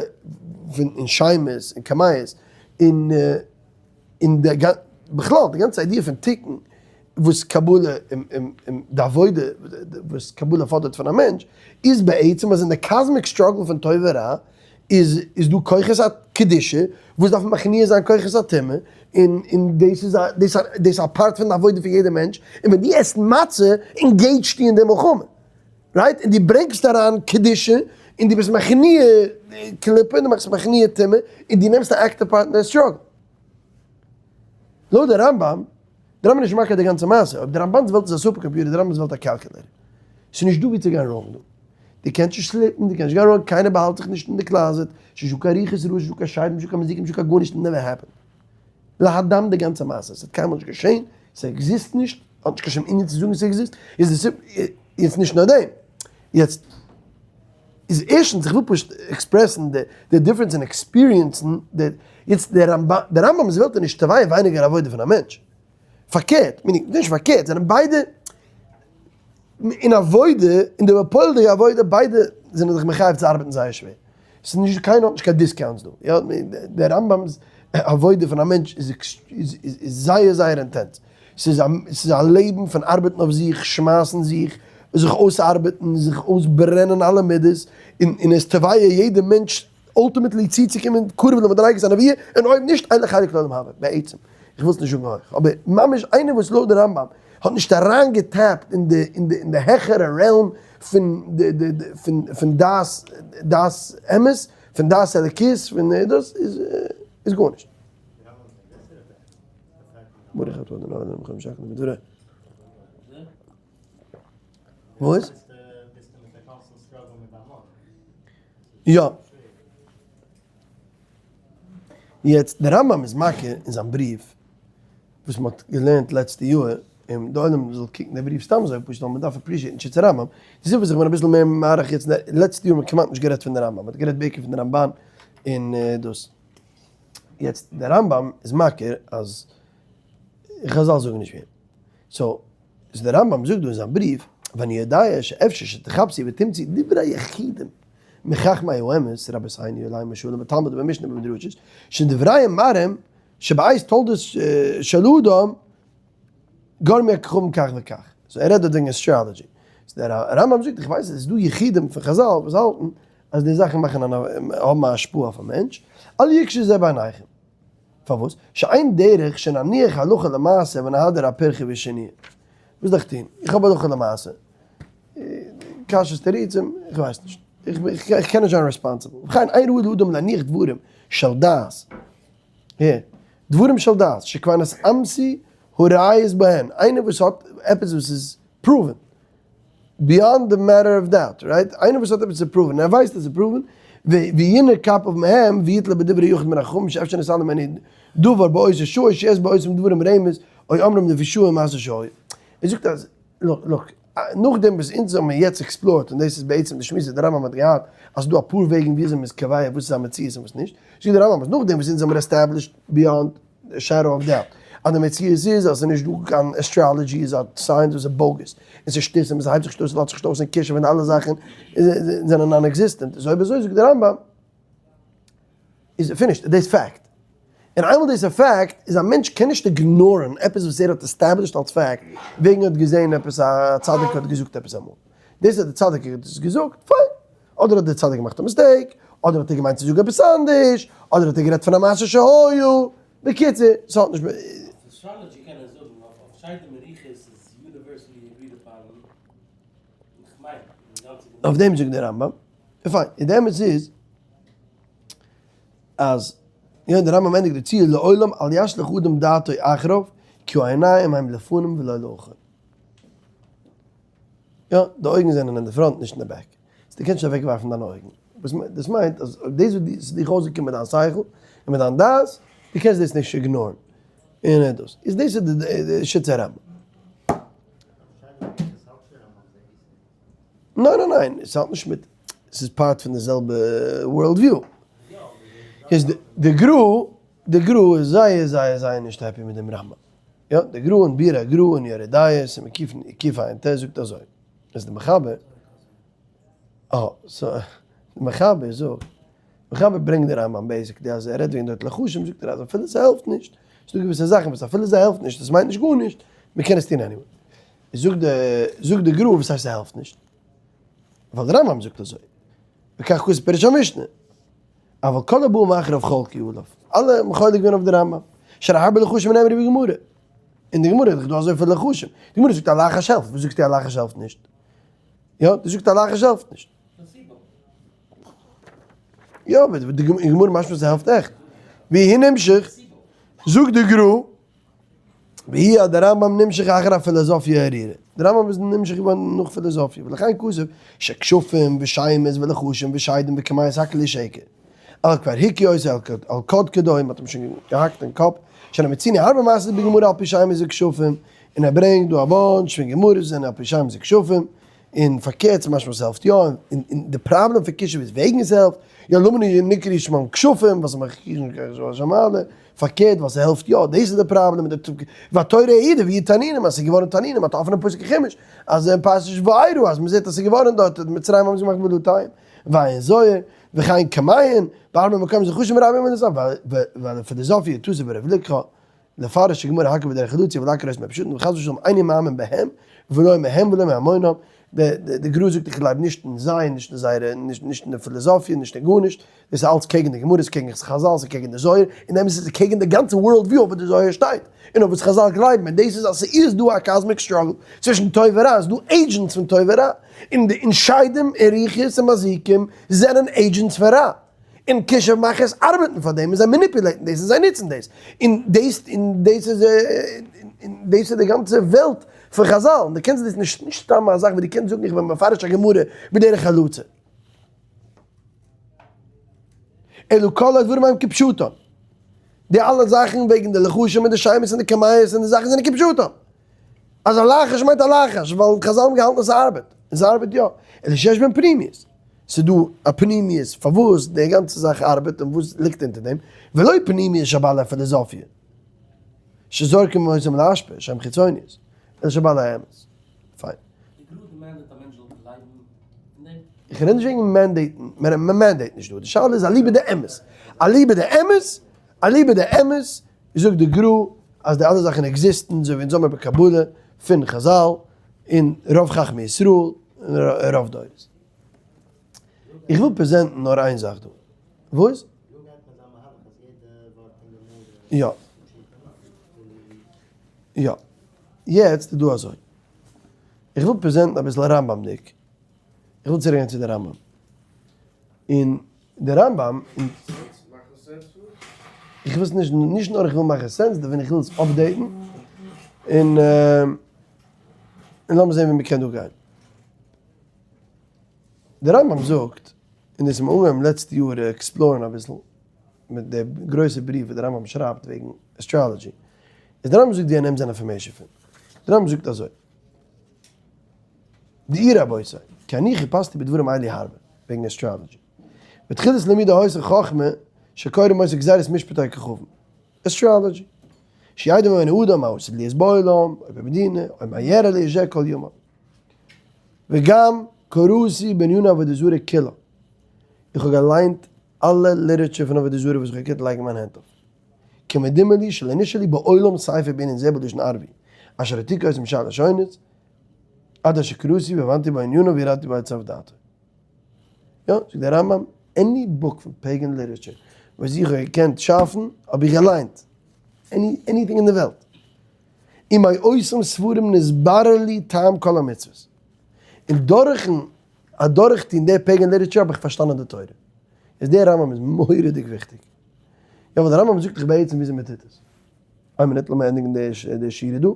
פון אין שמות און קמיעות און און די בכלל די גאנצע idea פון תיקון וואס קבלה און די עבודה וואס קבלה פאדערט פון א מענטש איז בעצם אז אין די cosmic struggle פון טוב ורע איז איז דא כוחות הקדושה וואס דארפן מכניע זיין כוחות הטומאה און און דאס איז א דאס איז א part פון די עבודה פון יעדע מענטש און ווען דו עסט מצה engage סטו אין די מלחמה. Right? און דו ברענגסט אריין קדושה, און דו ביסט מכניע קליפה, און דו מאכסט מכניע טומאה, און דו נעמסט א active part אין די struggle. לויט די רמב"ם, די רמב"ם איז נישט מכיר די גאנצע מעשה, אויב די רמב"ן'ס וועלט איז א super computer, די רמב"ם'ס וועלט א calculator. ס'איז נישט דא ווי צו גיין wrong דא. דו קענסט נישט slip ן, דו קענסט נישט גיין wrong, קיינער באהאלט זיך נישט אין די closet, ס'איז נישט דא קיין רוחות רעות, נישט דא קיין שדים, נישט דא קיין מזיקים, נישט דא קיין גארנישט, never happened. להדם די גאנצע מעשה, ס'האט קיינמאל נישט געשען, ס'עקזיסט נישט, האט נישט קיין שום ענין צו זאגן ס'עקזיסט, איז די סיבה, יעצט נישט נאר דעם, יעצט איז ערשטנס איך וויל פשוט express ן די difference אין experience ן, יעצט די רמב"ם'ס וועלט איז נישט תובע ווייניגער עבודה פון א מענטש, פארקערט, meaning נישט פארקערט, זענען ביידע אין עבודה, אין די בפועל'דיגע עבודה, ביידע זענען זיך מחייב צו ארבעטן זייער שווער. ס'איז נישט, קיינער האט נישט קיין discounts דא. יא, דער רמב"ם'ס עבודה פון א מענטש איז זייער זייער intense. ס'איז א, ס'איז א לעבן פון ארבעטן אויף זיך, שמייסן זיך, זיך אויסארבעטן, זיך אויסברענען אלע מידות, און און איז תובע יעדע מענטש ultimately צוצוקומען קרוב למדרגת הנבואה, און אויב נישט, אין לו חלק לעולם הבא, בעצם. איך וויל עס נישט זאגן הויך, אבער ממש איינער וואס לויט די רמב"ם האט נישט אריין גע tap ט אין די אין די אין די העכערע realm פון די די די פון פון דעת דעת אמת, פון דעת אלוקית, פון דאס איז איז גארנישט. ברוך אתה אדוני אלוהינו מלך העולם שהכל נהיה בדברו. וואס? יא. יעצט דער רמב"ם איז מכיר אין זיין בריוו וואס מען האט געלערנט לעצטע יאר, און די עולם זאל קוקן די בריוו סתם אזוי פשוט ווייל מען דארף appreciate ן שיטת הרמב"ם, די סיבה וואס איך בין אביסל מער מאריך יעצט, לעצטע יאר האט מען כמעט נישט גערעדט פון די רמב"ם, מען האט גערעדט בעיקר פון די רמב"ן און דאס. יעצט דער רמב"ם איז מכיר אז חז"ל זאגן נישט ווי אים, so איז דער רמב"ם זאגט דא אין זיין בריוו, ואני יודע שאפשר שתחפשי ותמצאי דברי יחידים מחכמי האמת, רבותינו עליהם השלום בתלמוד ובמשנה ובמדרשות, שדבריהם מראים שבעת תולדות של אדם גרמו הכוכבים כך וכך. So ער רעדט דארט וועגן astrology. So דער רמב"ם זאגט, איך ווייס עס איז דא יחידים פון חז"ל וואס האלטן אז די זאכן מאכן האבן א השפעה אויף א מענטש, אל יקשה זה בעיניכם. פארוואס? שאין דרך שנניח הלכה למעשה ונהדר הפירכא ושינויא. וואס דארף איך טון? איך האב הלכה למעשה. קשיות תירוצים, איך ווייס נישט. איך קען נישט זיין responsible. ובכן, אין ראוי לאדם להניח דברים של דעת. הער, דברים של דעת, שכבר נתאמתו הראיות בהן. איינער וואס האט עפעס וואס איז proven. beyond the matter of doubt, right? איינער וואס האט עפעס צו prove ן, ער ווייסט עס צו prove ן, וינער כפיו מהם ויתלה בדברי יחיד מן החכמים שאפשר נתעלם ממנו דבר באותה שעה שיש באותם דברים רמז או אומרים לפי שעה מעשה שהיה. ער זאגט אז, look, look, נאכדעם וואס אונז האבן יעצט explore ט, און דאס איז בעצם די שמועס וואס דער רמב ם האט געהאט, אז ס'דא אפאר וועגן וויאזוי מ'איז קובע וואס איז א מציאות און וואס נישט, זאגט דער רמב ם אז נאכדעם וואס אונז האבן established beyond shadow of doubt אז די מציאות איז אז ס'איז נישט דא קיין astrology איז א science וואס איז bogus און ס'איז שטותים און ס'הייבט זיך נישט אויס און לאזט זיך נישט אויס און כישוף און אלע זאכן זענען non-existent איז אויב אזוי זאגט דער רמב ם איז finished דאס fact און איינמאל דאס איז fact איז א מענטש קען נישט ignore ן עפעס וואס ער האט established אלס fact וועגן ער האט געזען עפעס א צדיק האט געזאגט עפעס אמאל דאס אז די צדיק האט עס געזאגט פיין אדער האט דער צדיק געמאכט א mistake, אדער האט ער געמיינט צו זאגן עפעס אנדערש, אדער האט ער גערעדט פון א מעשה שהיה, בקיצור, ס'האט נישט מיט. astrology קען ער זאגן, אויף שדים און רוחות איז universally agreed upon, איך מיין, אין די גאנצע גמרא. אויף דעם זאגט דער רמב ם, פיין, און די אמת איז אז, יא, דער רמב ם ענדיגט דערצו, לעולם אל ישליך אדם דעתו אחריו, כי העיניים הם לפנים ולא לאחור. יא, די אויגן זענען אין די front נישט אין די back. so דו קענסט נישט אוועקווארפן דיינע אויגן. דאס מיינט אז אויב דאס וואס ס'איז דיך אויסגעקומען מיט דיין שכל און מיט דיין דעת, דו קענסט דאס נישט ignore ן. און דאס איז דאס איז די שיטת הרמב ם. ניין ניין ניין, עס האט נישט מיט, עס איז part פון די זעלבע world view. איז די גרא, די גרא איז זייער זייער זייער נישט happy מיט דעם רמב ם. יא, די גרא אין ביאור הגרא אין יורה דעה, סימן קע"ט זאגט אזוי, איז די מחבר, אה, so, די מחבר זאגט, מחבר ברענגט די רמב ם basically אז ער רעדט וועגן דארט לחשים זאגט ער אז אפילו ס'העלפט נישט, ס'דא געוויסע זאכן וואס אפילו ס'העלפט נישט, עס מיינט נישט גארנישט, מ'קען עס טון anyway. זאגט די, זאגט די גרא וואס הייסט ס'העלפט נישט? ווייל די רמב ם זאגט אזוי, וכך כתוב פירוש המשנה. אבל כל הבא מאחריו חלקו עליו, אלע האבן חולק געווען אויף די רמב ם, שהרי הרבה לחשים נאמרו בגמרא, אין די גמרא איז דאך דא אזויפיל לחשים, די גמרא זאגט א לחש העלפט, וואס זאגסטו א לחש העלפט נישט? יא, דו זאגסט א לחש העלפט נישט. יא, אבער די גמרא משמע ס'העלפט עכט. והיא נמשך, זאגט די גרא, והיא אז דער רמב ם נמשך אחר הפילאזאפיע הערירה. דער רמב ם איז נמשך געווארן נאך פילאזאפיע, ולכן כתב שכשפים ושמות ולחשים ושדים וקמיות הכל איז שקר. אבל כבר הכו אותו על קדקדו, מען האט אים שוין געהאקט אין קאפ, שהרי מצינו הרבה מעשיות בגמרא על פי שמות וכשפים, און ער ברענגט דא א bunch פון גמרות וואס זענען על פי שמות וכשפים, און פארקערט ס'איז משמע ס'העלפט יא, און די פראבלעם פון כישוף איז וועגן ס'העלפט, יא למה נקראו שמם כשפים, וואס פארקערט ווייל ס'העלפט יא, דאס איז די פראבלעם מיט די והתורה העידה ויהיו תנינים אז ס'איז געווארן תנינים האט א אפענע פסוק אין חומש אז אין פרשת וארא אז מ'זעט אז ס'איז געווארן דארט די מצריים האבן עס געמאכט בלוטיים ועיין זוהר וכן כמעין בהרבה מקומות לחושים רבים מן הסתם ולפילאזאפיע תוס' ברב לקרא לפרש הגמרא הק' בדרך חלוצי ולעקר אותם בפשוטן וחס ושלום איני מאמין בהם ולא מהם ולא מהמונם די גרא זאגט איך גלייב נישט אין זיי נישט אין זייערע נישט אין די פילאזאפיע נישט אין גארנישט דאס איז אלץ קעגן די גמרות, קעגן חזל, ס'איז קעגן די זוהר, און אמת איז קעגן די גאנצע world view אויף וואס די זוהר שטייט, און אויף וואס חזל גלייבן, און דאס איז אז ס'איז דא א cosmic struggle צווישן טוב ורע, ס'איז דא agents פון טוב ורע, און די און שדים און רוחות און מזיקים זענען agents פון רע, און כישוף מאכערס ארבעטן פאר דעם, און זיי manipulate ן דאס און זיי נוצן דאס, און דאס און דאס איז און דאס איז די גאנצע וועלט פון חזל, און דו קענסט דאס נישט נישט סתם א זאך וואס דו קענסט זאגן איך בין מפרש א גמרא בדרך הלצה. אלא כל הדברים הם כפשוטם. די אלע זאכן וועגן די לחשים און די שמות און די קמיות און די זאכן זענען כפשוטם. אז א לחש מיינט א לחש, ווייל חזל האבן געהאלטן אז ס'ארבעט. און ס'ארבעט יא. אלא שיש בהם פנימיות. ס'איז דא א פנימיות פארוואס די גאנצע זאך ארבעט און וואס ליגט אונטער דעם, ולא פנימיות של בעלי הפילאזאפיע, שזורקים אותם לאשפה, שהם חיצוניות, אלא של בעלי האמת. פיין. די גרא demanded א מענטש זאל גלייבן אין דעם? איך רעד נישט וועגן mandate ן, מען mandate נישט דא, די שאלה איז אליבא דאמת, אליבא דאמת, אליבא דאמת, זאגט די גרא אז די אלע זאכן exist ן אזוי ווי אונז האמיר בקבלה פון חזל און רוב חכמי ישראל און רוב דורות. איך וויל present ן נאר איין זאך דא. וואס? יא. יא. יעצט איז דא אזוי. איך וויל present ן אביסל רמב ם'דיג. איך וויל צוריק גיין צו די רמב ם. און די רמב ם. איך וויל עס נישט, נישט נאר איך וויל מאכן sense דערפון, איך וויל עס update ן. און און לאמיר זען ווי מ'קען דא גיין. דער רמב ם זאגט, און דאס האבן מיר אנגעהויבן לעצטע יאר explore ן אביסל, מיט די גרויסע בריוו וואס דער רמב ם שרייבט וועגן astrology, איז דער רמב ם זאגט ווי ער נעמט זיין information פון. דער רמב ם זאגט אזוי, דעו רבותי, כי אני חיפשתי בדברים אלה הרבה, וועגן astrology. בתחילת לימודי היתה חכמה שקוראים אותה גזירת משפטי כוכבים. astrology. שידע ממנו אדם מה עתיד להיות בעולם, או במדינה, או מה יארע לאיש זה כל ימיו. וגם קראתי בעניני עבודה זרה כולה. איך האב געליינט אלע literature פון עבודה זרה וואס איך האב געקענט לייגן מיין הענט אויף. כמדומה לי שלא נשאר לי בעולם ספר בענין זה בלשון ערבי, אשר העתיקו אותם משאר לשונות, עד אשר קראתי והבנתי בענינו וירדתי בו עד סוף דעתו. יא, זאגט דער רמב ם, any book פון pagan literature וואס איך האב געקענט שאפן האב איך געליינט, any anything אין די וועלט. ומאותם ספרים נתברר לי טעם כל המצוות. און דורכן אדורכטון די pagan literature האב איך פארשטאנען די תורה. איז דער רמב ם איז מורא'דיג וויכטיג. יא ווייל דער רמב ם זאגט דאך בעצם וויאזוי מען טוט עס. איין מינוט לאמיר ענדיגן די שורה דא.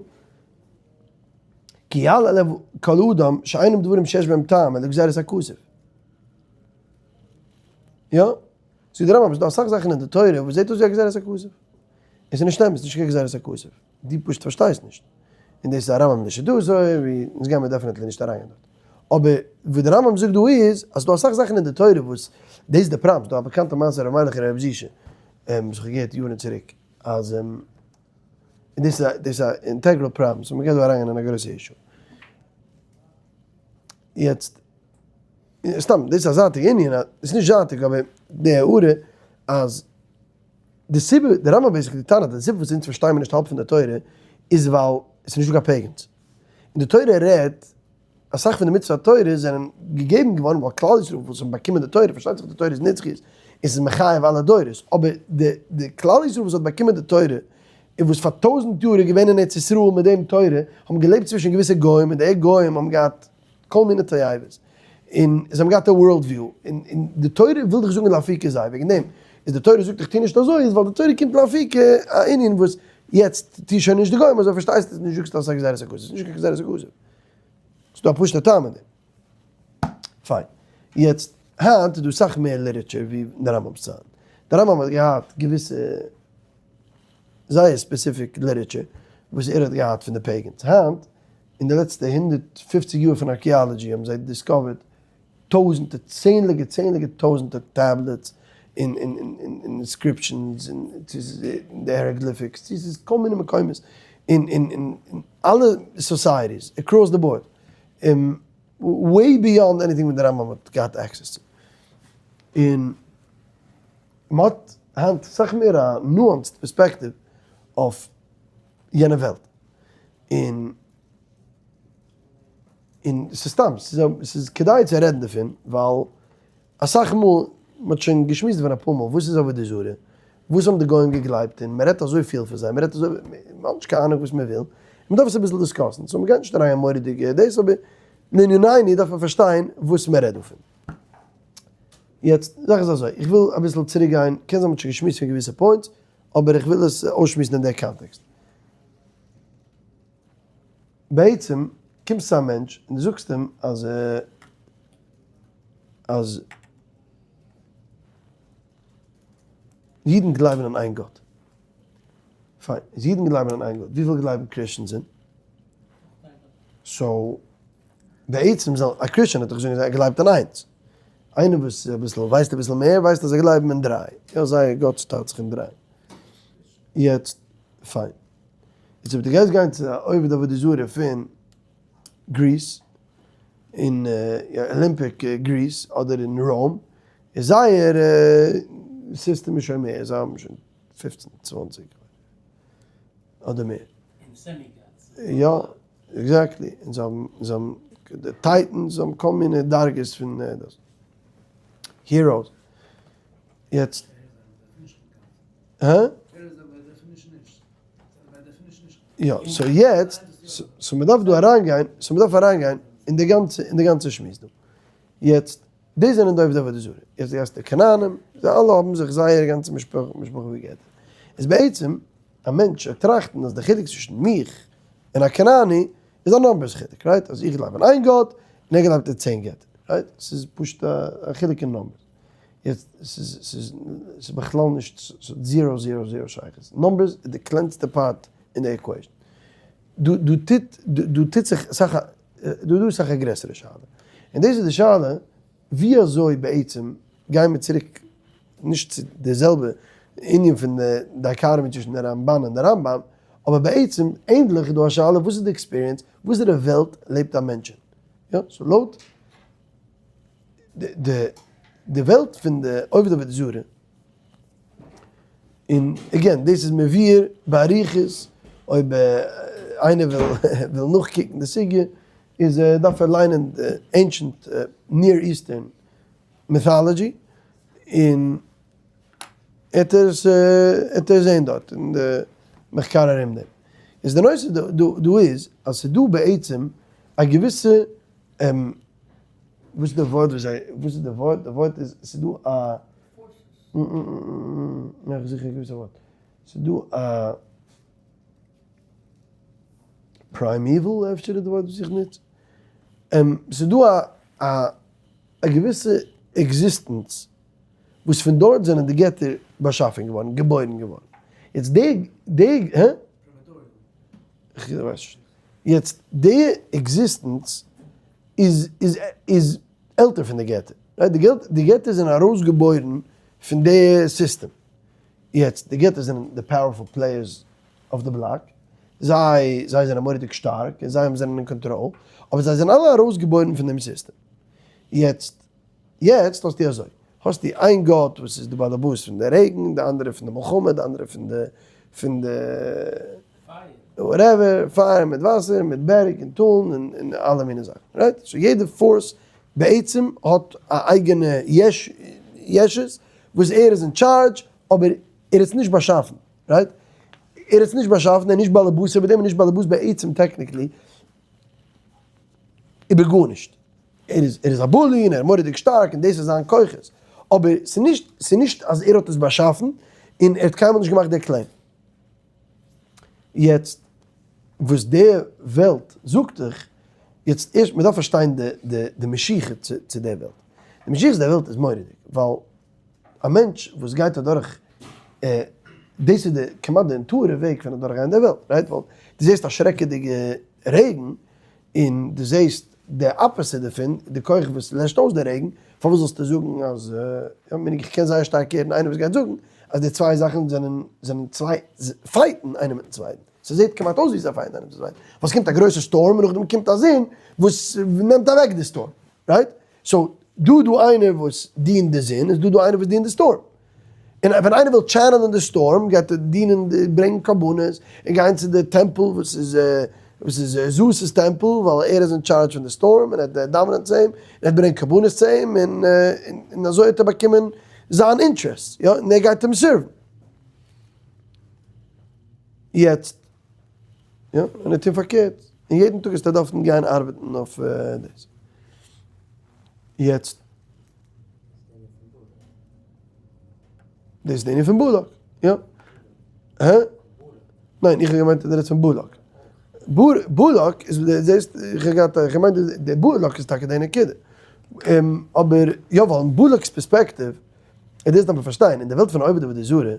כי יעלה לב כל אדם שאינם דברים שיש בהם טעם אלא גזירת הכתוב. יא? זאגט דער רמב ם ס'איז דא אסאך זאכן אין די תורה וואס זעט אויס ווי א גזירת הכתוב. עס איז נישט אמת, נישט קיין גזירת הכתוב. דו פשוט פארשטייסט נישט. און דאס איז א רמב ם נישט דא אזוי ווי אונז גיימיר definitely נישט אריינגיין דארט. אבער וואס דער רמב ם זאגט דא איז אז ס'דא אסאך זאכן אין די תורה וואס דאס איז די פראבלעם. ס'דא א באקאנטע מעשה ר' מיילעך און ר' זישע וואס איך האב געהערט יארן צוריק אז און דאס איז א דאס איז א integral problem so מ'גייט דא אריינגיין אין א גרויסע issue. יעצט סתם דאס איז א זייטיגע ענין, עס איז נישט זייטיג אבער די הערה אז די סיבה, די רמב ם basically טענה'ט אז די סיבה וואס אונז פארשטייען מיר נישט האלב פון די תורה איז ווייל עס איז נישטא קיין pagans. און די תורה רעדט, אסאך פון די מצוות התורה זענען געגעבן געווארן ווייל כלל ישראל וואס האבן באקומען די תורה, פארשטייט זיך די תורה איז נצחיות און ס'איז מחייב אלע דורות, אבער די די כלל ישראל וואס האט באקומען די תורה און וואס פאר טויזנט יאר איז געווען אין ארץ ישראל מיט דעם תורה, האבן געלעבט צווישן געוויסע גוים און די גוים האבן געהאט כל מיני תאוות, און זיי האבן געהאט א world view, און און די תורה וויל דיך זאגן לאפוקי זיי, וועגן דעם איז די תורה זאגט איך טו נישט אזוי, איז ווייל די תורה קומט לאפוקי א ענין וואס יעצט טו שוין נישט די גוים אזוי פארשטייסטו עס נישט זאגסטו אז ס'איז א גזירת הכתוב, ס'איז נישט קיין גזירת הכתוב, ס'איז דא א פשוט'ע טעם אין דעם. פיין. יעצט, היינט איז דא סאך מער literature ווי אין די רמב ם'ס צייטן. די רמב ם האט געהאט געוויסע זייער specific literature וואס ער האט געהאט פון די pagans. היינט אין די לעצטע 150 יאר פון archaeology האבן זיי discovered טויזענטער, צענדליגע צענדליגע טויזענטער tablets און inscriptions און צו ס'איז די hieroglyphics צו ס'איז כל מיני מקומות אין אין אלע societies across the board און way beyond anything וואס די רמב ם האט געהאט access צו. און מ'האט היינט אסאך מער א nuanced perspective אויף יענע וועלט. און און ס'איז סתם, ס'איז כדאי צו רעדן דערפון, ווייל אסאך מאל, מ'האט שוין געשמועסט דערפון אפאר מאל, וואס איז עבודה זרה? וואס האבן די גוים געגלייבט אין? מ'רעדט אזויפיל פון זיי, מ'רעדט אזוי, מ'האט נישט קיין אהנונג וואס מ'וויל, מ'דארף עס אביסל discuss ן, so מ'גייט נישט אריין מורא'דיג דאס, אבער לענינינו דארף מען פארשטיין וואס מ'רעדט דא פון. יעצט, זאך איז אזוי, איך וויל אביסל צוריק גיין, קען זיין מ'האט שוין געשמועסט פון געוויסע points, אבער איך וויל עס אויסשמועסן אין דער קאנטעקסט. בעצם קומסט צו א מענטש און דו זאגסט אים אז אז אידן גלייבן אין איין גאט. פיין, איז אידן גלייבן אין איין גאט, וויפיל גלייבן Christians אין? so בעצם זאל א Christian האט דאך געזאגט אז ער גלייבט אין איינס. איינער וואס אביסל ווייסט אביסל מער ווייסט אז זיי גלייבן אין דריי. יא זייער גאט צוטיילט זיך אין דריי. יעצט פיין. יעצט אויב דו גייסט גיין צו א עובד עבודה זרה פון Greece, אין Olympic Greece אדער אין Rome, איז זייער סיסטעם איז שוין מער, זיי האבן שוין פופצן צוואנציג אדער מער. און semi-gods. יא, exactly, און זיי האבן, זיי האבן די Titans, זיי האבן כל מיני דרגות פון דאס. Heroes. יעצט. הא? יא, so יעצט, so מ'דארף דא אריינגיין, so מ'דארף אריינגיין אין די גאנצע, אין די גאנצע שמועס דא. יעצט, דאס זענען די עובדי עבודה זרה. יעצט די גייסט די כנענים, זיי אלע האבן זיך זייער גאנצע משפחה, משפחה וגעטער. איז בעצם, א מענטש וועט טראכטן אז די חילוק צווישן מיך און א כנעני איז א numbers חילוק, right? אז איך גלייב אין איין גאט, און ער גלייבט אין צען געטער. right? ס'איז פשוט א חילוק אין numbers. יעצט, ס'איז ס'איז ס'איז בכלל נישט, ס'האט zero zero zero שייכות. numbers איז די קלענסטע part אין די equation. דא דא טוט דא טוט זיך אסאך א דא איז דא אסאך א גרעסערע שאלה. און דאס איז די שאלה ווי אזוי בעצם גייען מיר צוריק נישט צו די זעלבע ענין פון די dichotomy צווישן די רמבן און די רמב ם, אבער בעצם ענדליך איז דא א שאלה וואס איז די experience, וואסערע וועלט לעבט א מענטש אין? יא, so לויט די די וועלט פון די עובדי עבודה זרה, און again דאס איז מבואר באריכות, אויב איינער וויל נאכקוקן די סוגיא איז דארף ער ליינען די ancient Near Eastern mythology און עט ער עט ער זעהן דארט אין די מחקר ארום דעם. איז די נושא דא איז אז ס'איז דא בעצם א געוויסע וואס איז די ווארט וואס זיי וואס איז די ווארט? די ווארט איז ס'איז דא א איך זוך א געוויסע ווארט. ס'איז דא א primeval אפשר איז די ווארט וואס איך נוץ. ס'איז דא א א געוויסע עקזיסטענץ וואס פון דארט זענען די געטער באשאפען געווארן, געבוירן געווארן. יעצט די די הע? כ'ווייס נישט. יעצט די עקזיסטענץ איז איז איז עלטער פון די געטער. right? די געלט די געטער זענען ארויסגעבוירן פון די סיסטעם. יעצט די געטער זענען די powerful players אויף די בלאק. זיי זיי זענען מורא'דיג שטארק און זיי זענען אין קאנטראל. אבער זיי זענען אלע ארויסגעבוירן פון דעם סיסטעם. יעצט יעצט האסטו אזוי, האסטו איין גאט וואס איז די באלעבאס פון די רעגן, די אנדערע פון די מלחמה, די אנדערע פון די פון די whatever, פייער מיט וואסער, מיט בערג און טאלן און אלע מיני זאכן, right? so יעדע force בעצם האט א אייגענע יש ישות וואס ער איז אין טשארדזש, אבער ער האט עס נישט באשאפן, right? ער האט עס נישט באשאפן, ער איז נישט באלעבאס איבער דעם, ער איז נישט באלעבאס בעצם technically איבער גארנישט. ער איז ער איז א bully און ער איז מורא'דיג שטארק און דאס איז זיין כוחות, אבער ס'איז נישט ס'איז נישט אז ער האט עס באשאפן און ער האט קיינמאל נישט געמאכט די claim. יעצט וואס די וועלט זאגט דיך, יעצט ערשט מ'דארף פארשטיין די די די משיכה צו צו די וועלט, די משיכה צו די וועלט איז מורא'דיג, ווייל א מענטש וואס גייט אדורך דאס איז די כמעט די אינטואיטיווע וועג פון אדורך גיין די וועלט, right? ווייל דו זעסט א שרעקעדיגע רעגן און דו זעסט די opposite דערפון, די כח וואס לעשט אויס די רעגן, פארוואס זאלסטו זאגן אז, איך קען זייער שטארק הערן איינער וואס גייט זאגן אז די צוויי זאכן זענען זענען צוויי fight ן איינער מיטן צווייטן, ס'זעט כמעט אויס ווי זיי fight ן איינער מיטן צווייטן, ווייל ס'קומט א גרויסע שטורם און נאכדעם קומט א זון וואס נעמט אוועק די שטורם, right? so דא איז דא איינער וואס דינט די זון, איז דא דא איינער וואס דינט די שטורם. און ווען איינער וויל channel ען די שטורם גייט ער דינען די ברענגן קרבנות און גיין צו די טעמפל וואס איז וואס איז זעוס'ס טעמפל ווייל ער איז אין טשארדזש פון די שטורם און ער וועט דאווענען צו אים און ער וועט ברענגן קרבנות צו אים און און אזוי האט ער באקומען זיין אינטערעסט יא און ער גייט אים serve ן. יעצט יא און ער טוהן פארקערט און יעדן טאג וועסטו דארפן גיין ארבעטן אויף דאס. יעצט. דאס איז די ענין פון בלק, יא. הא? ניין, איך האב געמיינט אז דו רעדסט פון בלק. בלק איז די זעסט, איך האב געהאט, איך האב געמיינט די בלק איז טאקע די נקודה. אבער יא, ווייל אין בלק'ס פערספעקטיוו, און דאס דארף מען פארשטיין, אין די וועלט פון עובדי עבודה זרה, איז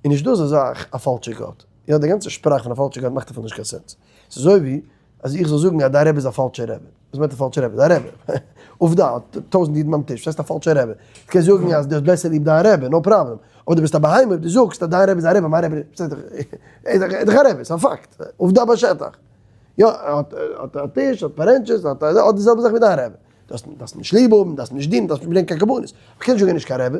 נישט דא אזא זאך א פאלשע גאט. יא, די גאנצע שפראך פון א פאלשע גאט מאכט אפילו נישט קיין sense. ס'איז אזוי ווי אז איך זאל זאגן אז דיין רבי איז א פאלשער רבי. וואס מיינט א פאלשער רבי? דיין רבי. עובדה, האט טויזנט אידן ביים טיש. וואס הייסט א פאלשער רבי? דו קענסט זאגן אז דו האסט בעסער ליב דיין רבי, no problem. אבער דו ביסט א בהמה אויב דו זאגסט אז דיין רבי איז א רבי, מיין רבי איז ער איז דאך א רבי, ס'איז א פאקט. עובדה בשטח. יא, ער האט א טיש, האט פארענטשעס, האט די זעלבע זאך ווי דיין רבי. דארפסט נישט ליב האבן, דארפסט נישט דינען, דארפסט נישט ברענגען קיין קרבנות. אבער קענסט זאגן ער איז נישט קיין רבי.